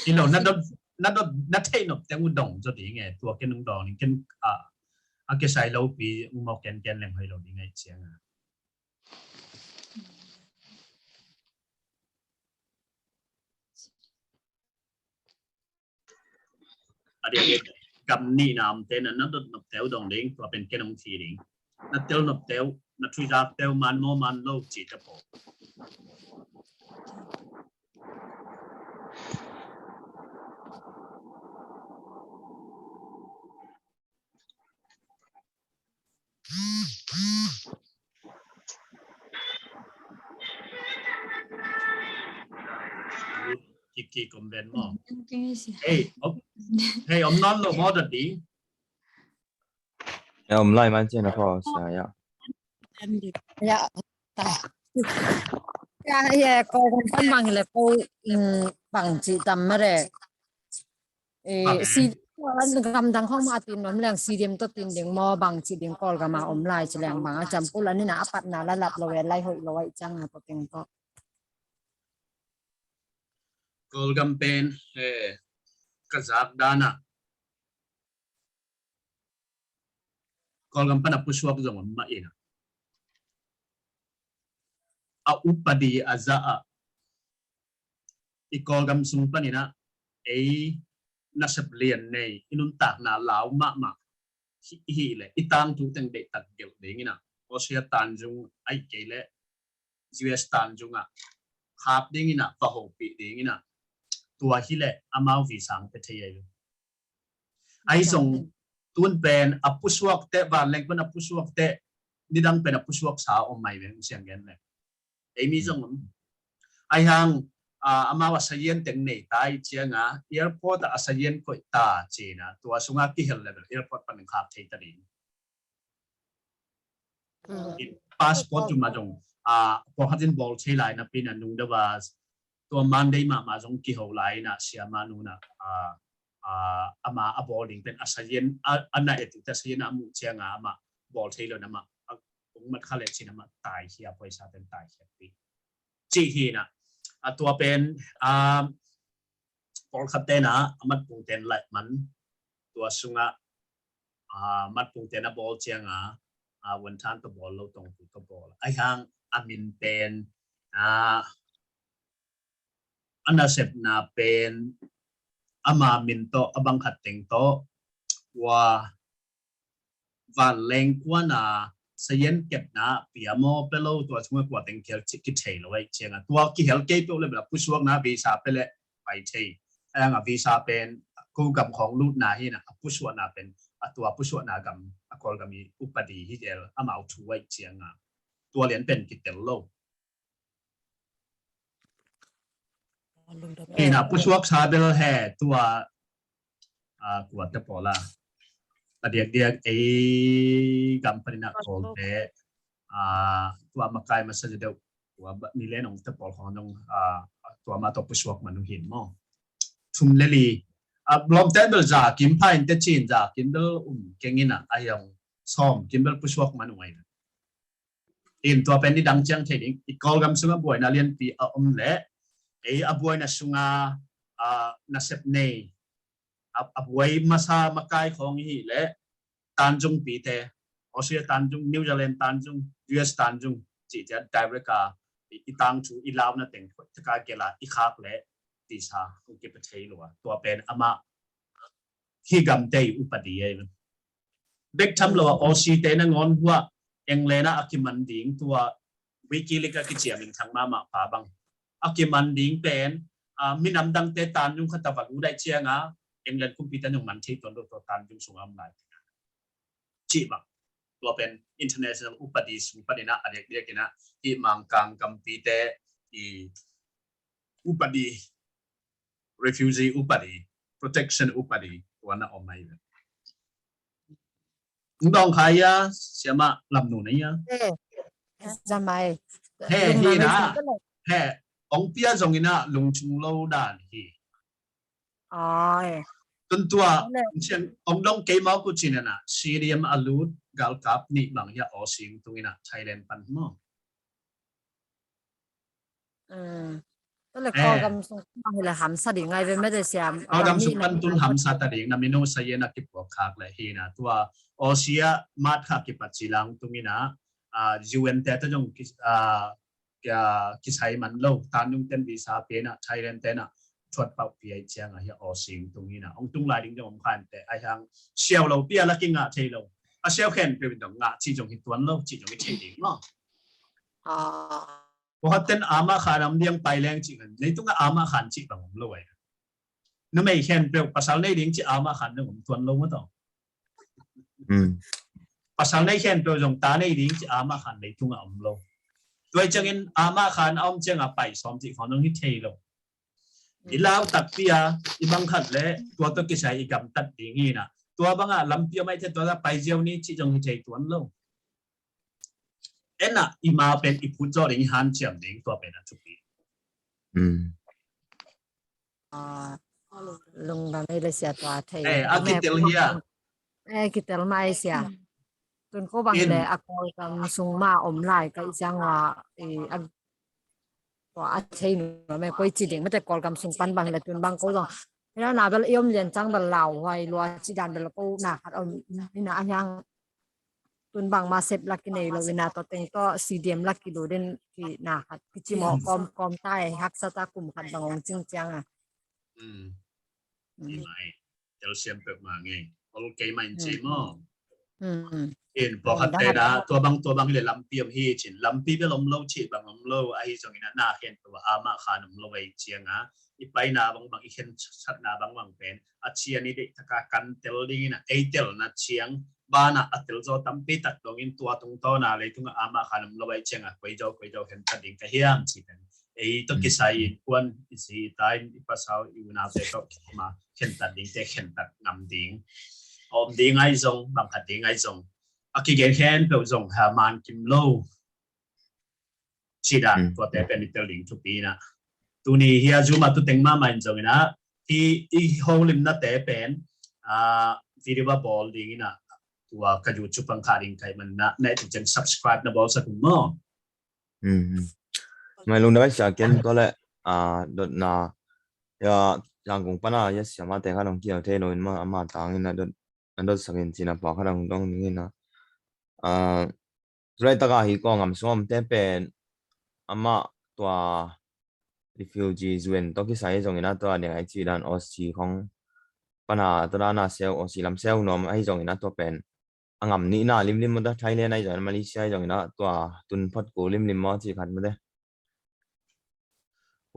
I lo na dot na dot na thei nop teng u dong zo ding e tua ken ung dong ken a a ke sai lo pi ung mo ken ken leng hoi lo ding e ciang a. A diak gam nih na om te na na dot nop teu dong ding tua pen ken ong thi ding. Na tel nop teu na thui dak teu man mo man lo ci te po. Kiki kom ben mo. Hey, om, hey, om non lo mo dot di. Ya, om lai man chin a ko sa ya. Ya. Ya, ya, ko kan kan mang le ko, mm, bang ci tam ma re. Eh, si Gamdang khawng mah a tin nuam leng, Sidim tawh tin ding maw, bang ci ding, Kawlgam a om lai ci leng bang a cam kul an ina a patna la lap lo e, lai hoih lo a i cang a tawh teng tawh. Kawlgam pen, eh, ka zak dan ah Kawlgam pan a pusuak zong om mah ina, a upadi a za ah i Kawlgam sung panin ah ei nasep lian nei, i nuntakna lau mahmah hi, hi leh i tangthu teng deihtak gelh ding ina, Australia tanzung ahih kei leh U S tanzung ah khak ding ina, va hopih ding ina, tua hi leh amau visa hong pia thei ahi lo. Ahi zong tun pen a pusuak teh, vanleng pan a pusuak teh, nidang pen a pusuak sa om mai veng siang gen leh. Ei mi zong om. Ahi hang, ah, amau a sazian teng nei ta i cianga, airport ah a sazian koih ta cina, tua sunga kihel level airport pan khak thei ta ding. Mm. In passport tu ma zong, ah, pawlkhat in bawl thei lai napi na nung deuh a, tua Monday mahmah zong kiho lai ina, siama nu na, ah, ah, ama a bawl ding pen a sazian, a, a na et uh teh a sazian a muh cianga ama bawl thei lo na, ama a kong mat kha leh cin ama taikhia, poisa pen taikhia pi. Cih hi na, a tua pen, ah, pawlkhat ten ah a matpung ten laih man, tua sungah, ah, matpung ten a bawl cianga, ah, vuanthan tawh bawl lo, tongthu tawh bawl. Ahi hang a min pen, ah, a nasepna pen ama min tawh a bang khat teng tawh, ua vanleng kuana sazian kepna pia maw pia lo, tua sungah kua teng kihel cih kithei lo ahih cianga, tua kihel kei peuh leh bel a pusuakna visa pia leh pai thei. Ahi hang a visa pen ko gam khawng lutna hi na, a pusuakna pen a tua pusuakna gam, a Kawlgam i upadi hi zel, amau thu ahih cianga tua lian pen kitel lo. Ina pusuak sa bel he tua, ah, kua te pawl a, a diakdiak ei gam panin a Kawlte, ah, tua makai masa deuh, tua ba, ni le nong te pawl khawng nong, ah, tua ma tawh pusuak man uh hin maw. Thum le li, ah, lawmte bel za kim pha in teh cin, za kim bel um keng ina, a hiang sawm kim bel pusuak man uh ina. In tua pen nidang ciang thei ding, i Kawlgam sungah buaina lianpi a om leh, ei a buaina sunga, ah, nasep nei, a, a buai masa makai khawng hi leh, tanzung pite, Australia tanzung, New Zealand tanzung, U S tanzung, cih ciat direct a i, i tangthu, i launa teng taka gela i khak leh visa hong kipia thei lo a, tua pen amah hih gamte i upadi ahi. Bek tham lo a Aussie te nangawn hua England ah a kiman ding, tua Wikileaks a kici a minthang mahmah pa bang a kiman ding pen, ah, minam dangte tanzung khat a va lut ahih cianga England kumpite nong man thei tuan lo, tua tanzung sungah om lai cih bang. Tua pen international upadi sung panin ah a diakdiak in ah hih Mangkang gampite i upadi, refugee upadi, protection upadi, tua na om ahi ve. Ung dawng kha ia, siamah lamnu na ia. Eh, zamai. He, hi na. He, ong pia zong in ah lungchung lo dan hi. Ai. Tun tua, ong dong kei mau ku cin in ah, Sidim a lut galkap nih bang hia aw sing tung in ah Thailand pan maw. Tua le Kawlgam sung pan hi le hamsa ding ngai ve mete siam. Kawlgam sung pan tun hamsa ta ding, na minu sa ia na kipuak khak le hi na. Tua Aussie ah mat kha kipat ci lang tung in ah, U N te ta zong ki, ah, kia, kisai man lo, tanung ten visa pe na, Thailand te na, thuat pauh pi ai ciang a hia aw sing tung hi na. Ong tung lai ding zong om khan te, ai hang siau lo pia la kingah thei lo. A siau khen pe win dong ngah ci zong hi tuan lo, ci zong hi thei ding lo. Ko hat ten ama khan am diang pai leng ci kan. Leitung a ama khan ci bang om lo ai. Numei khen pe pasal nei ding ci ama khan dong om tuan lo ma tong. Pasal nei khen pe zong ta nei ding ci ama khan leitung a om lo. Tua ciangin ama khan a om ciang a pai sawm ci khong dong hi thei lo. I lau takpi a, i bang khat le, tua tawh kisai i gamtat ding hi na. Tua bang a lampi a mai the tua ta pai ziau ni ci zong hi thei tuan lo. En ah i ma pen i phut zawh ding, i hanciam ding, tua pen a thupi. Ah, Lungdam ei le sia, tua thei. Eh, a kitel hi a. Eh, kitel mai sia. Tun ko bang le a Kawlgam sung ma om lai ka i ciang wa, eh, a, tua a thei nu me koi ci ding mate Kawlgam sung pan bang le tun bang ko zong. Ina na bel i om lian cang bel lau huai lua ci dan bel ko na khat om ina a hiang tun bang ma sep lak i nei lo ina to teng to C D M lak i lo den ki na khat ki ci mo kom kom tai haksa ta kum khat bang ong cing ciang a. Mm. Mm. Mai. Tel siam pek ma nge. Ol kei ma in ci mo. Mm. In pawlkhat te na tua bang tua bang hi le lampi om hi cin lampi bel om lo ci bang om lo ahi zong ina na khen tua ama khan om lo ahi ciang a i paina bang bang i khen satna bang bang pen a cian i deih taka kan tel ding ina ei telna ciang bana a tel zaw tampi tak dongin tua tungtawna leitunga ama khan om lo ahi cianga koi zaw koi zaw khen ta ding ka hiam ci pen ei tawh kisai in kuan i si i ta in i pasal i unaute tawh kikoma khentat dingte khentat ngam ding a om ding ahi zong bang khat ding ahi zong a kigen khen peuh zong ha man kim lo ci dan tuate pen i tel ding thupi ina tuni hi a Zoom a tu teng mahmah in zong ina hi i holimnate pen video a bawl ding ina tua ka YouTube pang kha ding kai man na na tu chen subscribe na bawl sa kum mo. Mai lung dai sa ken to le a dot na ya Yangon pana ya siama te kha dong kial thei lo in ma ama tang ina dot na dot sakin cina pa kha dong dong ding ina a tulai taka hi ko ngam som te pen ama tua refugee zuen to kisai zong ina tua ding ai ci dan Aussie khong pana to dana seu Aussie lam seu nom ahi zong ina tua pen a ngam nihna limlim mawta Thailand ahi zong Malaysia ahi zong ina tua tun phot ko limlim maw ci khat mawte.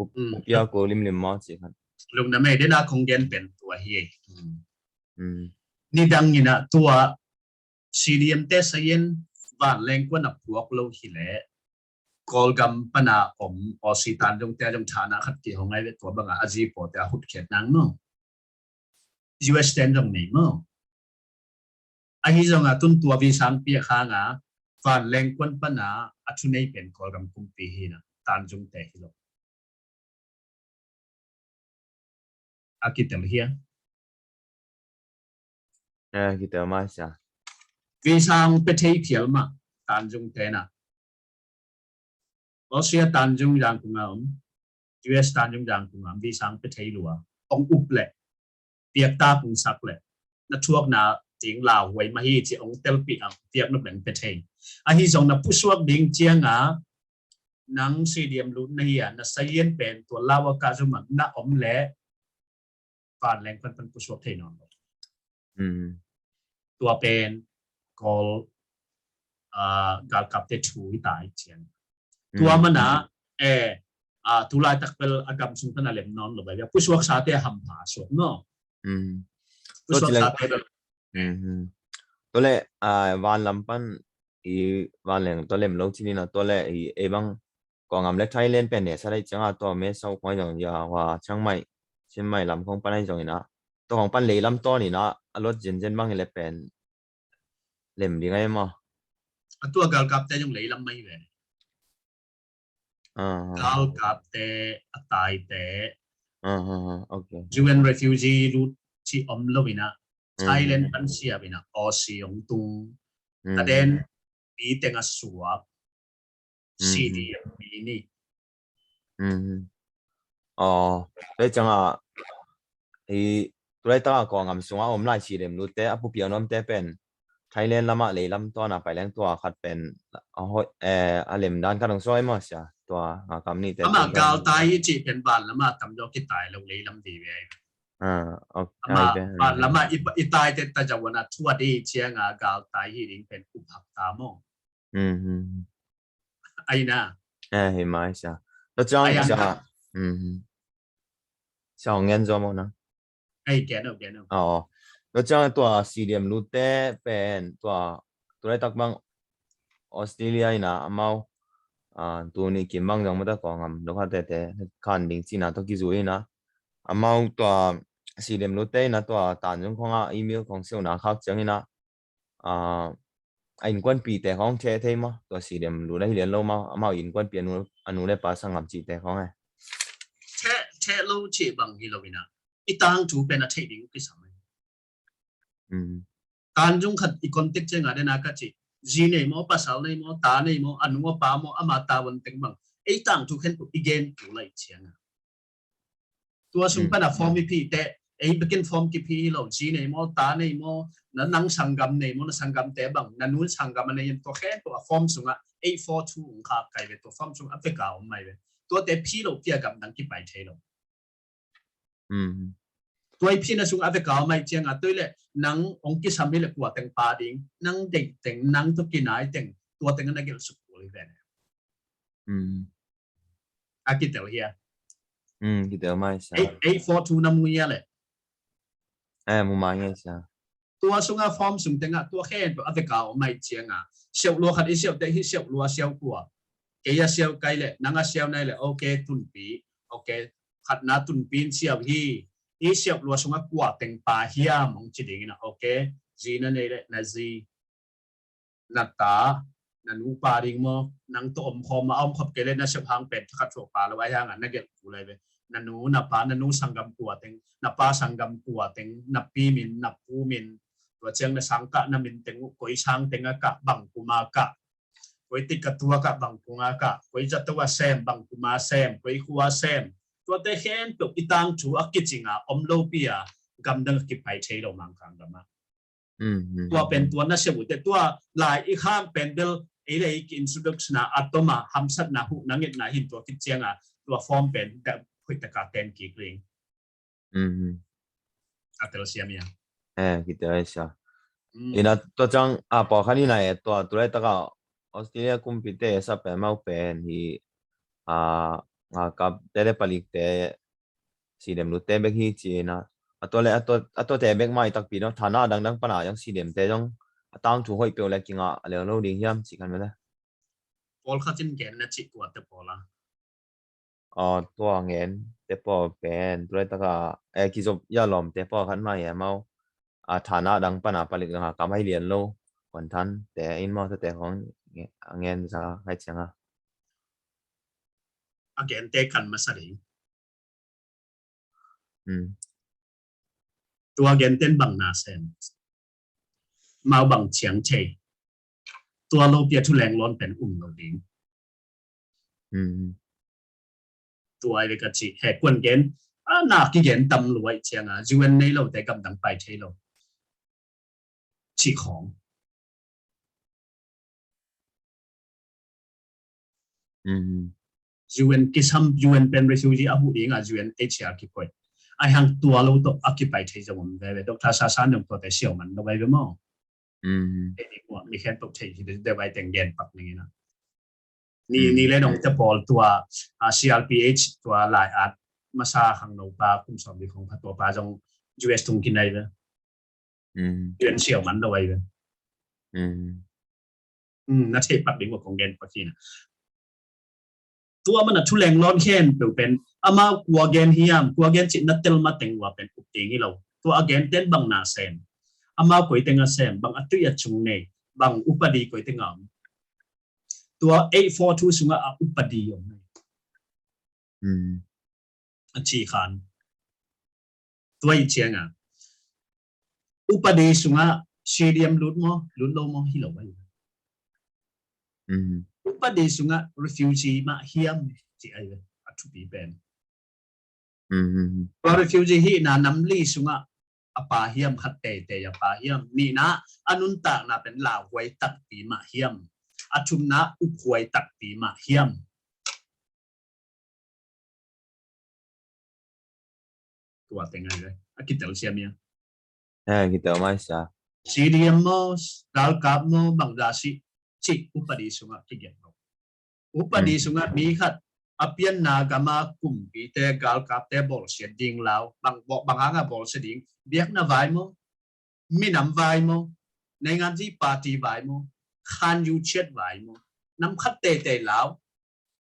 Upia ko limlim maw ci khat. Lungna mei dena kong gen pen tua hi ei. Nidang ina tua C D M te sayen vanleng kuan a puak lo hi le Kawlgam pana om Aussie tan dong te a dong thana khat ki hong ai ve tua banga a zi po te a hut khet nang no. U S ten dong nei mo. Ahi zonga tun tua visang piak hanga vanleng kuan pana a thunei pen Kawlgam kumpi hina tan zung te hi lo. A kitel hia. A kitel ma sia. Visang pe thei phial ma tan zung tena. Austria tan zung yang kunga om. U S tan zung yang kunga om visang pe thei lua. Ong up le. Piak ta kung sak le. Na thuak na ting lau huai ma hi ci ong telpi ang piak na beng pe thei. Ahi zong na pusuak ding cianga nang C D M lut na hi a na sayen pen tua lau a ka zuma na om le vanleng pan pan pusuak thei nawn lo. Tua pen Kawl galkapte thu hi ta hi cian. Tua mana e tulai tak pel a gam sung tan a lem nawn lo bai pusuak sate hampha suak no. Pusuak sate bel. Tua le vanlam pan i vanleng tua lem lo cini na tua le i ei bang Kawlgam le Thailand pen ne sa dai cianga tua me sau khong zong ya hua Chiang Mai Chiang Mai lam khong pan ai zong ina tua khong pan leilam tawn ina a lot zenzen bang hi le pen lem ding ai maw. A tua galkapte zong leilam mai ve. Galkapte a taite U N refugee lut ci om lo ina Thailand pan siap ina Aussie ong tung taden mi teng a suak C D M mi ni. Aw, tua cianga hi tulai taka Kawlgam sunga om lai C D M lutte a pupiau nuamte pen Thailand lama leilam tawn a pai leng tua khat pen a lem dan khat ong suai maw sia tua ngakam nite ama galtai hi ci pen ban lama tam zaw kitai lo leilam di ve ai. Ama ban lama i tai te ta zawana thuat i cianga galtai hi ding pen uphak ta maw. Aina. Hi mai sia. Tua ciang sia. Sia ong ngen zaw maw na. Ai gen o gen o. Aw. Tua ciang tua C D M lutte pen tua tulai tak bang Australia ina amau tuni kim bang zong mata Kawlgam lo kha tete khan ding cina tua kizui ina amau tua C D M lutte ina tua tan zung khonga email khong siuna khak ciang ina a innkuanpihte khong theh thei maw tua C D M lut ahi lian lo maw amau innkuanpih a nu le pa sanggam cihte khong e. Theh lo cih bang hi lo ina. i tangthu pen a theih ding kisam. Kan zung khat i contact ciangah dena ka ci, zi nei maw, pasal nei maw, ta nei maw, a nu a pa maw, ama tavuan teng bang, ei tangthu khen tuk i gen tu lai ciangah tua sung pana form i phih teh, ei bekin form kiphih hi lo, zi nei maw, ta nei maw, na nang sanggam nei maw, na sanggamte bang, na nu sanggam a nei in tua khen tua form sungah eight four two ung khak kai ve, tua form sungah a veka om mai ve. Tuate phih lo pia gamdang kipai thei lo. Tua i phihna sungah a veka om mai ciangah tua i le nang ong kisam hi le kua teng pa ding, nang deih teng, nang tua kinai teng, tua teng a na gelh suk kul hi ve. A kitel hia? Kitel mai sa. Eight four two na mu hia le? Eh, mu mai hia sa. Tua sunga form sung tengah tua khen tua a veka om mai cianga siau lua khat i siau te hi, siau lua siau kua, kei a siau kai le nang a siau nai le, ok, tunpi, ok, khatna tunpi in siau hi. I siau lua sunga kua teng pa hiam ong ci dingin a, ok, zi na nei le na zi, na ta, na nu pa ding maw, nang tawh om khawm a om khop kei le na sep hang pen thakhat thuak pa lo ai hanga na gelh ku lai ve. Na nu, na pa, na nu sanggam kua teng, na pa sanggam kua teng, na pi min, na pu min, tua ciang na sangkah na min teng uh, koi sang teng a kah, bang kuma kah, koi tik a tua kah, bang kuma kah, koi zato a sem, bang kuma sem, koi khua sem. Tuate khen peuh i tangthu a kicinga om lopi a gamdang a kipai thei lo Mangkang gama. Tua pen tua na sia uh te tua lai i khang pen bel ei le ei ki introduction a a toma hamsatna huh na ngetna hin tua kicianga tua form pen da huitaka ten kik ring. A tel siam ia. Eh, kitel ai sia. Ina tua ciang a pawlkhat ina e tua tulai taka Australia kumpite sa pen mau pen hi a ngakap te le palik te sidem lutte bek hi ci-in a, a tua le a tua, a tuate bek mai takpi dong, thana dangdang pana zong sidemte zong a tangthu hoih peuh le kingah a leuleu ding hiam ci khan mele. Pawlkhat in gen na cih kuate pawl a? Aw, tua ngen te pawl pen tulai taka e kizop ya lawmte pawlkhat mai e mau. A thana dang pana palik dang a kam hai lian lo, kuan than te in mau te khong a ngen za hai cianga. A gente kan masa ding. Tua genten bang na sem, mau bang ciang thei, tua lo pia thu leng lon pen um lo ding. Tua ai ve ka ci he kuan gen a na kigen tam luai cianga U N nei lo te gamdang pai thei lo ci khong. U N kisam, U N pen refugee a huh ding a U N H R kikoih. Ai hang tua lo tawh a kipai thei zong om veve. Doctor Sasa nong tuate siau man lo veve maw? Ei ni muak ni khen tok thei hi de vai teng gen pak ning ina. Ni ni le nong te pawl tua a C R P H tua lai at masa hang no pa kum som di khong pha tua pa zong U S tung kinai ve. U N siau man lo veve. Na thei pak ding ua kong gen pak hi na. Tua mana thu leng lon khen peuh pen amau kua gen hiam, kua gen cih na tel ma teng ua pen up ding hi lo. Tua a gen ten bang na sem, amau koi teng a sem, bang a tui a cung nei, bang upadi koi teng a om. Tua eight four two sungah a upadi om nei. A ci khan. Tua i cianga upadi sungah C D M lut maw, lut lo maw, hi lo ai. Upadi sungah refugee mah hiam ci ai a thupi pen. Tua refugee hihna nam li sungah a pa hiam, khat teitei a pa hiam, nihna a nuntakna pen lauhuai takpi mah hiam, a thumna uphuai takpi mah hiam. Tua teng ai le a kitel siam ia. Eh, kitel mai sia. C D M maw, galkap maw, bang za si cih upadi sungah kigen lo. Upadi sungah mi khat a pianna gama kumpite galkapte bawlsia ding lau, bang bang hanga bawlsia ding, biakna vai maw, minam vai maw, nainganzi party vai maw, khan yuciat vai maw, nam khat teitei lau,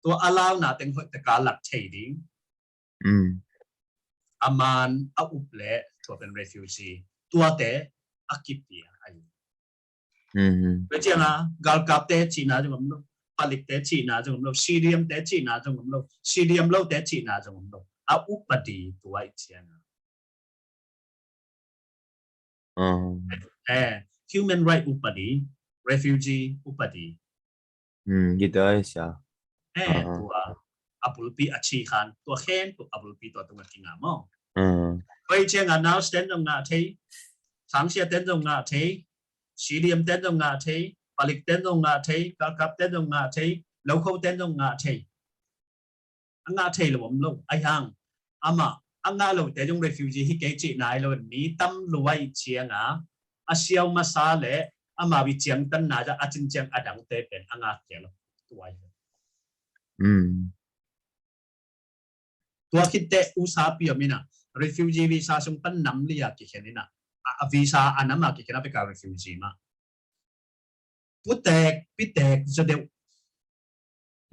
tua a launa teng hoih taka lak thei ding. A man a up le tua pen refugee, tuate a kipia ai. Tua cianga galkapte cihna zong om lo, palikte cihna zong om lo, C D M te cihna zong om lo, C D M lote cihna zong om lo, a upadi tua i cianga Ah. Eh, human right upadi, refugee upadi. Hmm, gitu ai sia. Eh, ah, tua a bulpi a chi khan, tua khen tua a bulpi tua tunga kinga maw. Hmm. Tua cianga nurse ten zong ngah thei, sangsia ten zong ngah thei, CDM ten zong ngah thei, palik ten zong ngah thei, kalkap ten zong ngah thei, lokho ten zong ngah thei. A ngah thei lo om lo, ahi hang amah a ngah lote zong refugee hi kei cih nai lo, mi tam lua ih cianga a siau masa le amau ih ciangtanna zah a cinciang a dangte pen a ngah kei lo. Tua hi. Mm. Tua khitteh usapi om inah refugee visa sung pan nam li a kikhen inah a, a visa a nam a kikhen a peka refugee mah. Putek pitek zaw deuh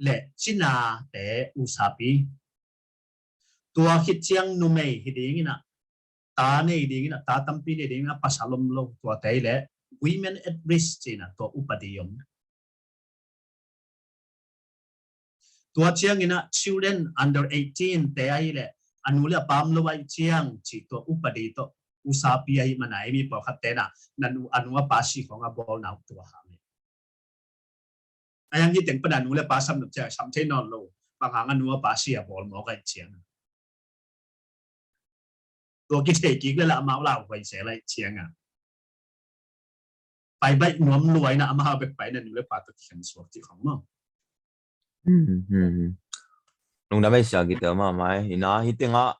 le cinate usapi. Tua khit ciang numei hi dinginah, ta nei dinginah, ta tampi nei dinginah, pasal om lo tuate le women at risk cinah tua upadi om. Tua cianginah children under eighteen te ahi le a nu le a pa om lo ahi ciang cih tua upadi tawh usapi ahi mana emi pawlkhat tenah na nu a nu a pa si khong a bawlna uh tua hang. A yang hi teng pana nu le pa sam nop ciang sam thei nawn lo, bang hang a nu a pa si a bawl mawk ahi ciang. Tua kithei kik le la amau lau huai se lai cianga. Pai baih nuam luaina amau bek paina nu le pa tawh kikhen suak cih khong maw. Hmm, hmm, hmm. Lungdam ei sia kite mahmah ei. Ina hi tengah,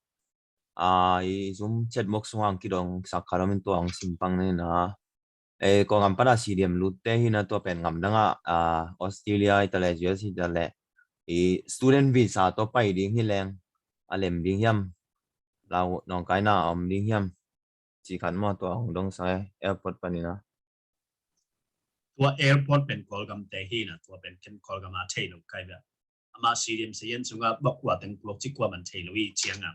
ah, i Zoom chat box sungah ang kidong sak khat om in tua ang simpang nei na. Eh, kua ngam pana CDM lutte hi na tua pen ngam dangah, ah, Australia hi ta le, US hi ta le, i student visa tua pai ding hi leng, a lem ding hiam, lau nong kaina om ding hiam, ci khan maw tua hong dong sang e, airport panina. Tua airport pen Kawlgam te hi na, tua pen ken Kawlgam a thei lo kai bia. Ama CDM sayan sunga bak kua teng puak ci kua man thei lo i cianga.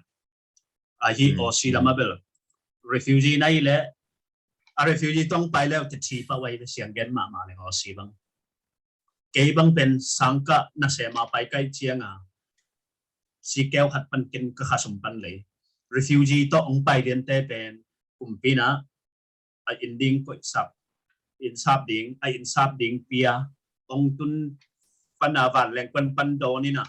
Ahi Aussie lama bel refugee nai le a refugee tong pai leu te thi pa wai le siang gen mahmah le Aussie bang. Kei bang pen sangkah nasema pai kai cianga si keu khat pan ken ka khasum pan lei. Refugee tawh ong pai liante pen kumpina a inn ding koihsak, inn sap ding, a inn sap ding pia, ong tun pana vanleng kuan pan dawn ina,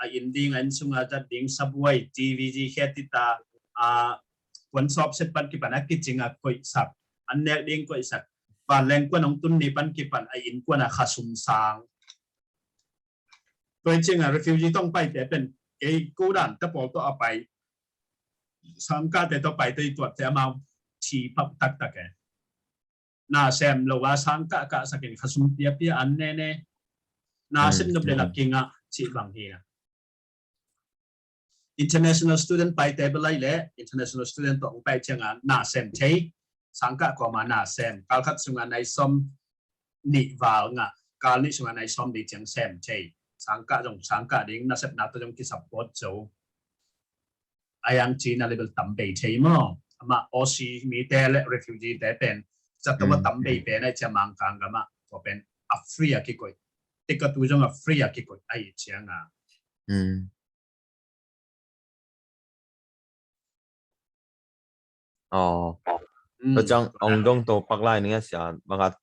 a inn ding a inn sunga zat ding sabuai, TVG khetita, a kuan sawp set pan kipan a kicinga koihsak, an nek ding koihsak, vanleng kuan ong tun ni pan kipan a inn kuan a khasum sang. Tua i cianga refugee tong paite pen kei ko dan te pawl tawh a pai, sangkahte tawh pai tawh i tuatte amau thi pap taktak e. Na sem lo a sangkah kahsakin khasum piapia an nene. Na sem nop le lak kinga cih bang hi na. International student paite belai le international student tawh ong pai cianga na sem thei. Sangkah kawma na sem. Kalkhat sunga nai som nih val ngah, kal nih sungah nai sawm ding ciang sem thei. Sangkah zong sangkah ding nasepna tawh zong kisupport zo. A yang China level tam bei thei maw. Amah Aussie mite le refugee te pen zatowa tam bei pen ai cia Mangkang gamah tua pen a free a kikoih. Tikatu zong a free a kikoih ai cianga. Aw. Tua ciang ong dong to pak lai ning a sia bangkhat.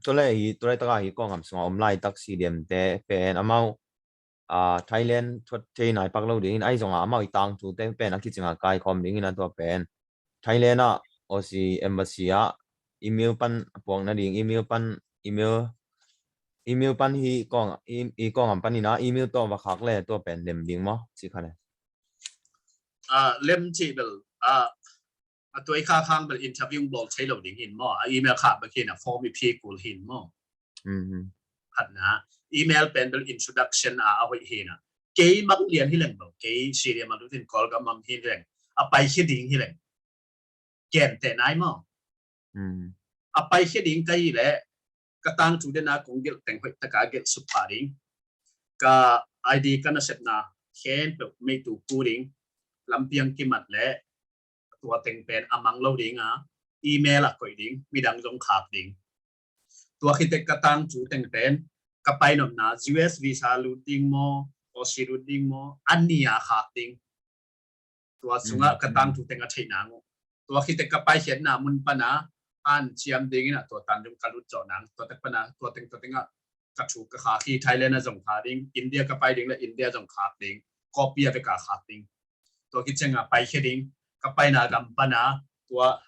Tua le hi tua le taka hi kawngam sunga om lai tak CDM te pen amau Thailand thuat thei nai pak lo dingin ai zonga amau i tangthu te pen a kicinga kaikhawm dingin a tua pen Thailand ah Aussie Embassy ah email pan puak nading email pan email email pan hi kawng i kawngam pan ina email tawh va khak le tua pen nem ding maw ci kha le. Lem ci bel a tuai kha khang bel interview bawl thei lo ding hin maw, a email kha bek hin a form i phi kul hin maw. Khatna email pen bel introduction a a hoih hin a kei mak lian hi leng bel kei CDM a lutin Kawlgam am hi leng a pai hi ding hi leng gen te nai maw. A pai hi ding ka hi leh ka tangthu dena kong gelh teng hoih taka gelh suk pah ding. Ka ID ka nasepna khempeuh meitu pu ding. Lampiang kimat leh tua teng pen a mang lo ding a email a koih ding midang zong khak ding. Tua khitek ka tangthu teng pen ka painopna US visa lut ding maw, Aussie lut ding maw, a nia khak ding. Tua sungah ka tangthu teng a theih nang uh. Tua khit teh ka paikhiatna mun pana an ciam dingin ah tua Tanjung ka lut zawh nang, tua tak pana tua teng tua tengah ka thu ka khak hi. Thailand ah zong khak ding, India ka pai ding le India zong khak ding, copy a beka khak ding. Tua khit ciangah paikhia ding, ka paina gam pana tua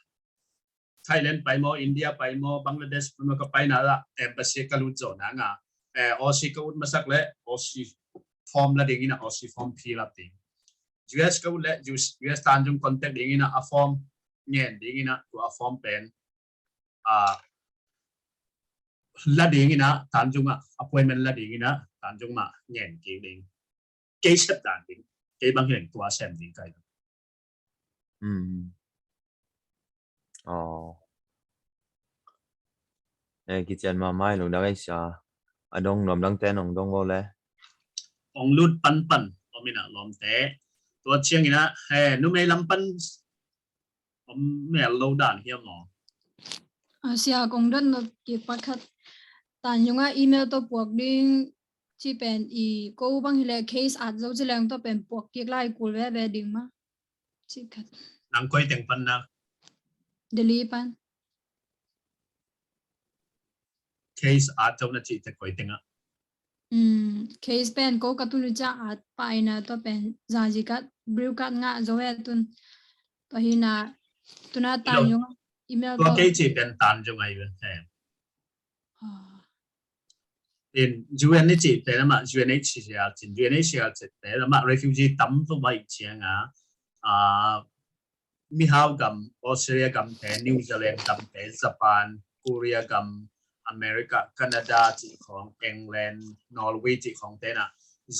Thailand pai maw, India pai maw, Bangladesh pai maw, ka paina ah embassy ka lut zawh nang a, eh, Aussie ka ut masak le Aussie form la dingin ah Aussie form fill up ding. U S ka ut le U S, U S Tanjung contact dingin ah a form ngen dingin ah tua a form pen ah la dingin ah Tanjung ah appointment la dingin ah Tanjung mah ngen kik ding. Kei sep dan ding, kei bang hi leng tua sem ding kai. Hmm. Oh. Eh, kician mahmah hi lungdam ei sia. A dong nuam dangte nong dong vo le. Ong lut panpan om in ah lawmte. Tua ciangin ah, eh, numei lam pan om mel lo dan hiam maw? A sia kong dot nop kik pakhat. Tanjung ah email tawh puak ding ci pen i ko bang hi le case at zo ci leng tawh pen puak kik lai kul veve ding mah. Ci khat. Nang koi teng pan na? Delhi pan. Case at zo na ci te koi teng ah? Hmm, case pen ko ka tun cia at paina tawh pen zazi kat, blue card ngah zo ve tun. Tua hi na, tuna Tanjung email tawh. Tua kei ci pen Tanjung ai ve. Ah. In U N i cih te na mah U N H C R cin, U N H C R cih te na mah refugee tam tuk bai ciang a, ah, mihau gam, Australia gam te, New Zealand gam te, Japan, Korea gam, America, Canada cih khong, England, Norway cih khong te na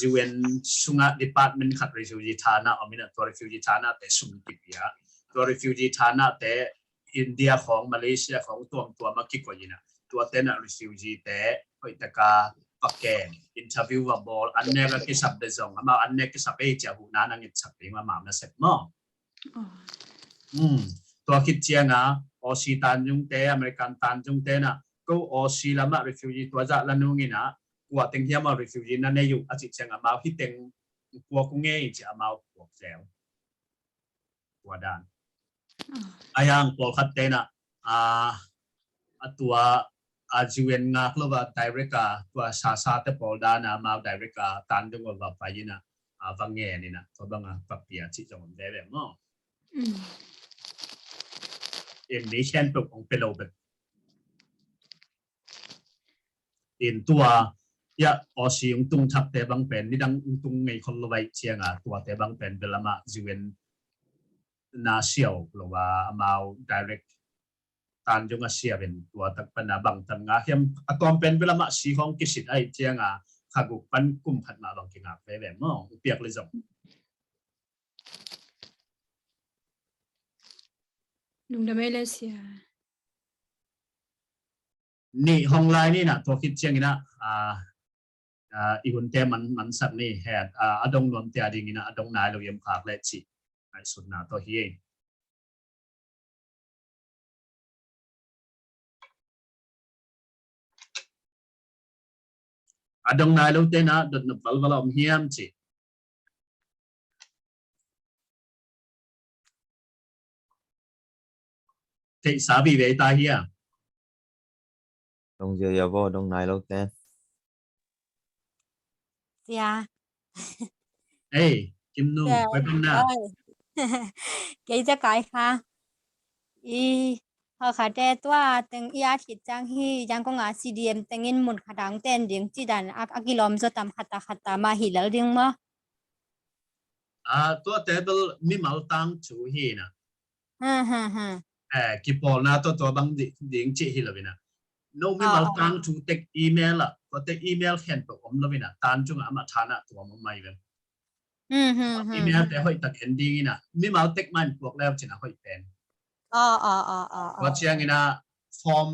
U N sungah department khat refugee thana om in ah tua refugee thana te sum kipia. Tua refugee thana te India khong, Malaysia khong tuamtuam a kikoih in ah tua te na refugee te hoih taka va ken, interview va bawl, an nek a kisap de zong amau an nek kisap ei cia huhna na ngitsak ding amau na sep maw? Hmm. Tua khit cianga Aussie Tanjung te, American Tanjung te na ko Aussie lama refugee tua zah la nung in ah kua teng hiam a refugee na nei uh a cih cianga amau hi teng kua ku ngei ci amau puak zel. Tua dan. Ai hang pawlkhat te na a tua a U N ngak lo va direct a tua sasa te pawl dan a amau direct a Tanjung va pai in ah a va ngen in ah tua banga papia cih zong om veve maw? In mi khen peuh kong pe lo bek. In tua ia Aussie ung tung thak te bang pen nidang ung tung ngei khol lo vai cianga tua te bang pen belamah U N na siau lo va amau direct Tanjung a siavin tua tak pana bang tan nga hiam a tuam pen belamah si hong kisit ai cianga khaguk pan kum khat mah bang kingak veve maw? Piak le zong. Lungdam ei le sia. Nih hong lai ni na tua khit ciangin ah i hunte man mansak ni het a dong nuamte a dingin ah a dong nai lo iam khak le cih ngaihsutna tawh hi. A dong nai lo te na dot na balbal a om hiam cih. Theihsa vive ta hia? Dong zia zia vo dong nai lo te. Sia. Ei, Kim nu, koi pam na. Kei za kai kha. I ha kha te tua teng i a thit cang hi jang kong a C D M tengin mun kha dang ten ding ci dan a kilawm zo tam khata khata ma hi lal ding maw? A tua te bel mimal tang thu hi na. Kipawlna tawh tua bang ding cih hi lo ina. No mimal tang thu tek email ah tua tek email khen peuh om lo ina. Tan cungah amah than ah tua mong mai vel. Email te hoih tak en ding ina. Mimal tek main puak leu cin a hoih pen. Tua ciang ina form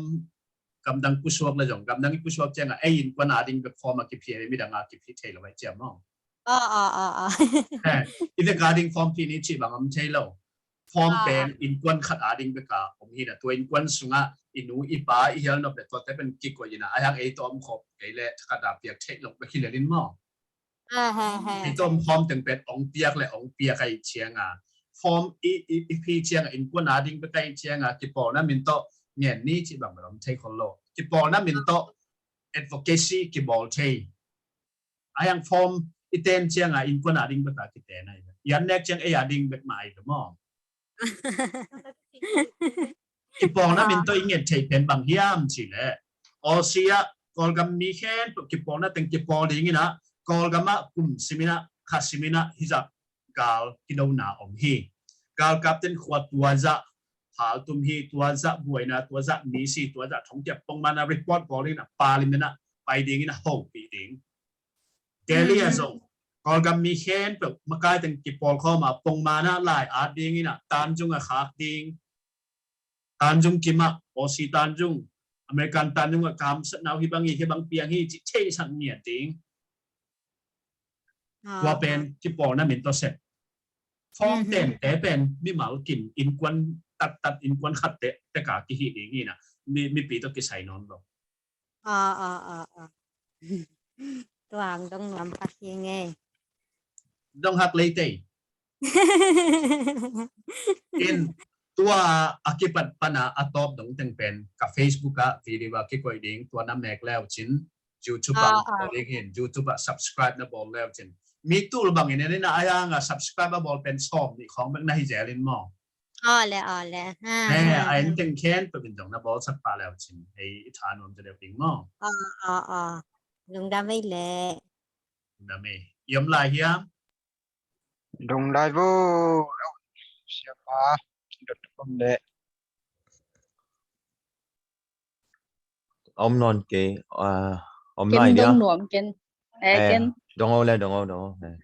gamdang pusuak le zong gamdang i pusuak ciangah ei innkuan a ding bek form a kiphi ei midang a kiphi thei lo ai ciam maw? I vek a ding form phi ni cih bang om thei lo. Form pen innkuan khat a ding bek a om hi na tua innkuan sungah i nu i pa i hial nop le tuate pen kikoih ina a hiang ei tawh om khop kei le khat a piak theih lo bek hi le lin maw? Ei tawh om khawm teng pen ong piak le ong piak ai cianga form i, i, i phi ciang a innkuan a ding bek a i ciang a kipawlna min tawh ngen ni cih bang bel om thei khol lo. Kipawlna min tawh advocacy kibawl thei. A hiang form i ten ciang a innkuan a ding bek a kiten a i. I an nek ciang ei a ding bek mah a i maw. Kipawlna min tawh i nget theih pen bang hiam cih leh, Aussie ah Kawlgam mi khempeuh kipawlna teng kipawl ding in ah, Kawlgam ah kum sim in ah, kha sim in ah, hizah gal kidona om hi. Galkapten khua tua zah haltum hi, tua zah buaina, tua zah misi, tua zah thongkiat pongman a report bawl ding in ah, parliament ah pai ding in ah, hopih ding. Delhi ah zong Kawlgam mi khempeuh makai teng kipawl khawm a, pongman ah lai at ding in ah, Tanjung ah khak ding, Tanjung kim ah, Aussie Tanjung, American Tanjung ah kamsatna uh hih bang hi, hih bang piang hi cih theisak ngiat ding. Tua pen kipawlna min tawh sep. Form tente pen mimal kim, innkuan tattat, innkuan khat te, te ka kihih ding hi in ah, mi, mipi tawh kisai nawn lo. Aw, aw, aw, aw. Tua hang dong nuam pak hi ngei. Dong hak lei tei. In tua a kipat pan a a tawp dong teng pen ka Facebook ah video a kikoih ding, tua na mek leu cin YouTube ah, aw, aw, bawl ding hi in, YouTube ah subscribe na bawl leu cin. Mi tul bang in en in ah, a hiang a subscribe a bawl pen sawm nih khawng bek na hi zel in maw. Aw le, aw le. Ha, he, ha, a en teng khempeuh in zong na bawlsak pah leu cin, ei i tha nuam ta deuh ding maw. Aw, aw, aw. Lungdam ei le. Lungdam ei. I om lai hiam? Dong lai vo. Siapa. Dot com le. Om nawn kei, ah, om nai dia. Ken dong nuam ken. Eh, ken. Dong o le, dong o, dong o. Eh.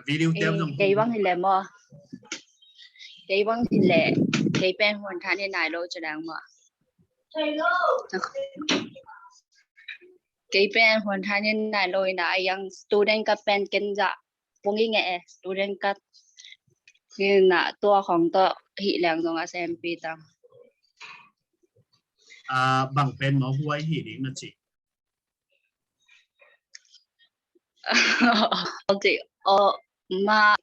Video te om dong. Kei bang hi le maw. Kei bang hi le. Kei pen huan than hi nai lo ci dang maw. Kei pen huan than hi nai lo in ah, a young student ka pen ken zah pung i ngeh e, student card. Hi na, tua khong tawh hih leng zong a sempi tang. Ah, bang pen maw huai hi ding na ci? Ci, aw, ma,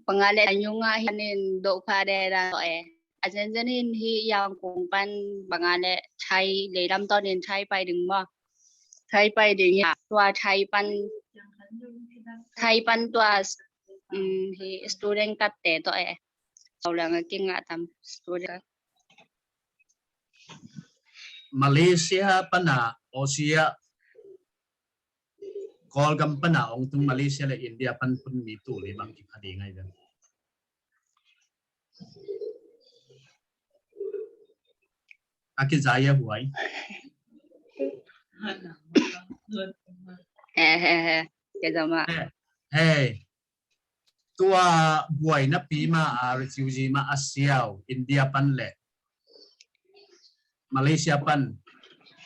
panga le a nyung a hi nin do pha de da e. A zen zen in hi Yangon pan panga le Thai, leilam tawh nin Thai pai ding maw. Thai pai ding hi, tua Thai pan, Thai pan tua, um, hi student card te tawh e. Sau leng a kingah tam student. Malaysia pan a, Aussie ah, Kawlgam pan a ong tung Malaysia le India pan phun mi tul hi bang kipha ding ai ve. A kizai a huai. He, he, he. Kei zama. He, he. Tua buaina pi ma a refugee ma a siau India pan le Malaysia pan.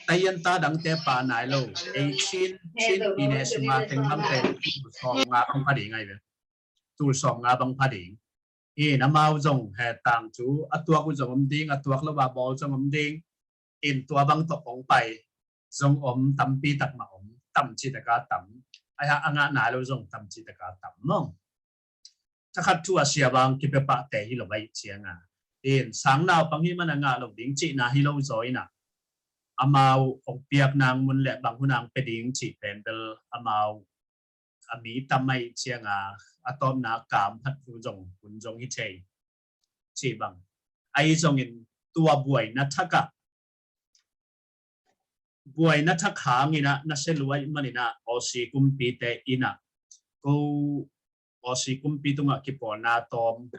Tayan ta dang te pa nai lo. Ei Chin, Chin pi ne sunga teng bang te tul sawm nga bang pha ding ai ve. Tul sawm nga bang pha ding. In amau zong he tang cu, a tuak uh zong om ding, a tuak lo a bawl zong om ding. In tua bang tawh kong pai zong om, tampi tak mah om, tam ci taka tam. Ai ha, a ngah nai lo zong tam ci taka tam mong. Thakhat thu a sia bang kipia pah te hi lo bai ciang a. In sang naupang hi man a ngah lo ding cihna hi lo zaw in a. Amau ong piak nang mun le bang hun ang pe ding cih pen bel amau a mi tam ai ciang a, a tawpna kam phat thu zong hun zong hi thei. Ci bang. Ai zong in tua buaina thak ah, buaina thak hang in a, na se luai man in a, Aussie kumpi te in a, ko Aussie kumpi tungah kipawlna tawm,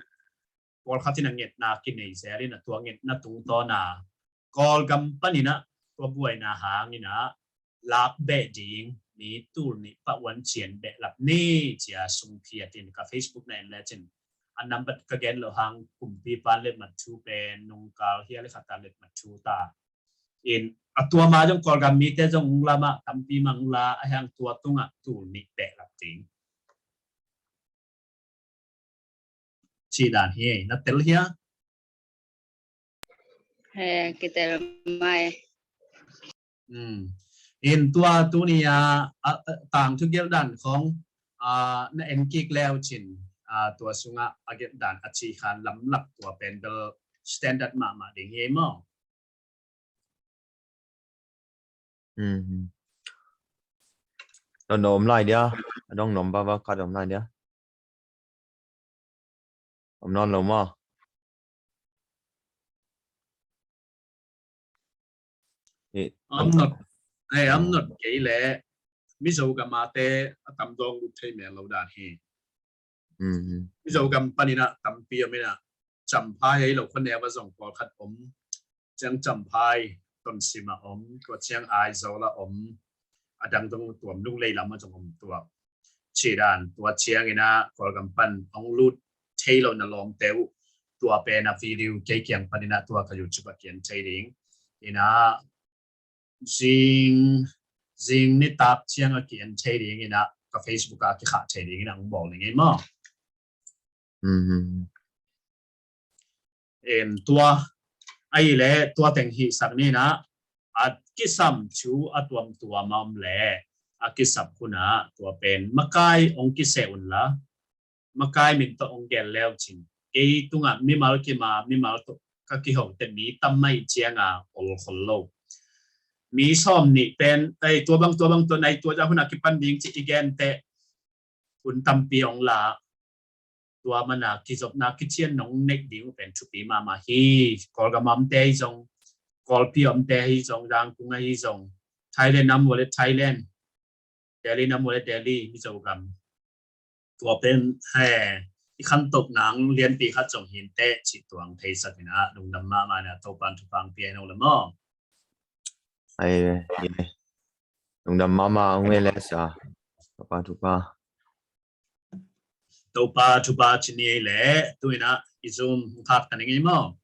pawlkhat in a ngetna kinei zel in a, tua ngetna tungtawn a, Kawlgam pan in a, tua buaina hang in a, lak beh ding, mi tul nih pah uan cian behlap ni, cia sung phiat in ka Facebook na en lecin. A nambat ka gen lo hang kumpi pan let mat thu pen, nungkal hia le khata let mat thu ta. In a tua ma zong Kawlgam mite zong ung la mah, tampi mah ung la, a hiang tua tungah tul nih behlap ding. Ci dan hi, na tel hia? He, kitel mai. Hmm. In tua tuni a, a, a, tang thu gelh dan khong, a, na en kik leu cin, ah, tua sungah a gelh dan a ci khan lamlak tua pen bel standard mahmah ding hi ei maw? Dong dong om lai dia. A dong dong ba ba khat om lai dia. Om nawn lo maw? Om nawn. Hei, om nawn kei leh Mizo gam a te a tam dawng lut thei mel lo dan hi. Mizo gam panin ah tampi om in ah, Champhai ei lo khua neu a zong pawlkhat om. Ciang Champhai, Tonsim ah om, tua ciang Aizawl ah om. A dang dong tuam Lunglei lam ah zong om tuak. Ci dan tua ciangin ah Kawlgam pan hong lut thei lo na lawmte uh, tua pen a video kei kiang panin ah tua ka YouTube ah kian thei ding. In ah zing, zing nitak ciang a kian thei ding in ah ka Facebook ah kikhah thei ding in ah hong bawl ning ei maw? Em, tua ahih leh tua teng hihsak ni in ah, a kisam thu a tuamtuam a om leh a kisap hun ah tua pen makai hong kiseh un la, makai min tawh hong gel le uh cin. Kei tungah mimal kim a, mimal tawh ka kiho teh mi tam mah ciang a ol khol lo. Mi sawm nih pen, ei, tua bang, tua bang, tua nai, tua zah hun a kipan ding ci i gen teh hun tampi hong la. Tua man a kizopna kician nong neih ding uh pen thupi mahmah hi. Kawlgam a omte ahi zong, Kawlpi a omte ahi zong, Zangkong ahi zong, Thailand a om uh leh Thailand, Delhi a om uh leh Delhi, Mizo gam. Tua pen, he, i khantoh nang lianpi khat zong hi inteh cih tua hong theisak in ah, lungdam mahmah in ah, Topa'n thupha hong pia hen aw la maw? Ai, ai. Lungdam mahmah hong e le sa. Topa thupha. Topa thupha ci ni ei leh, tu in ah i Zoom hong khak ta ning ei maw?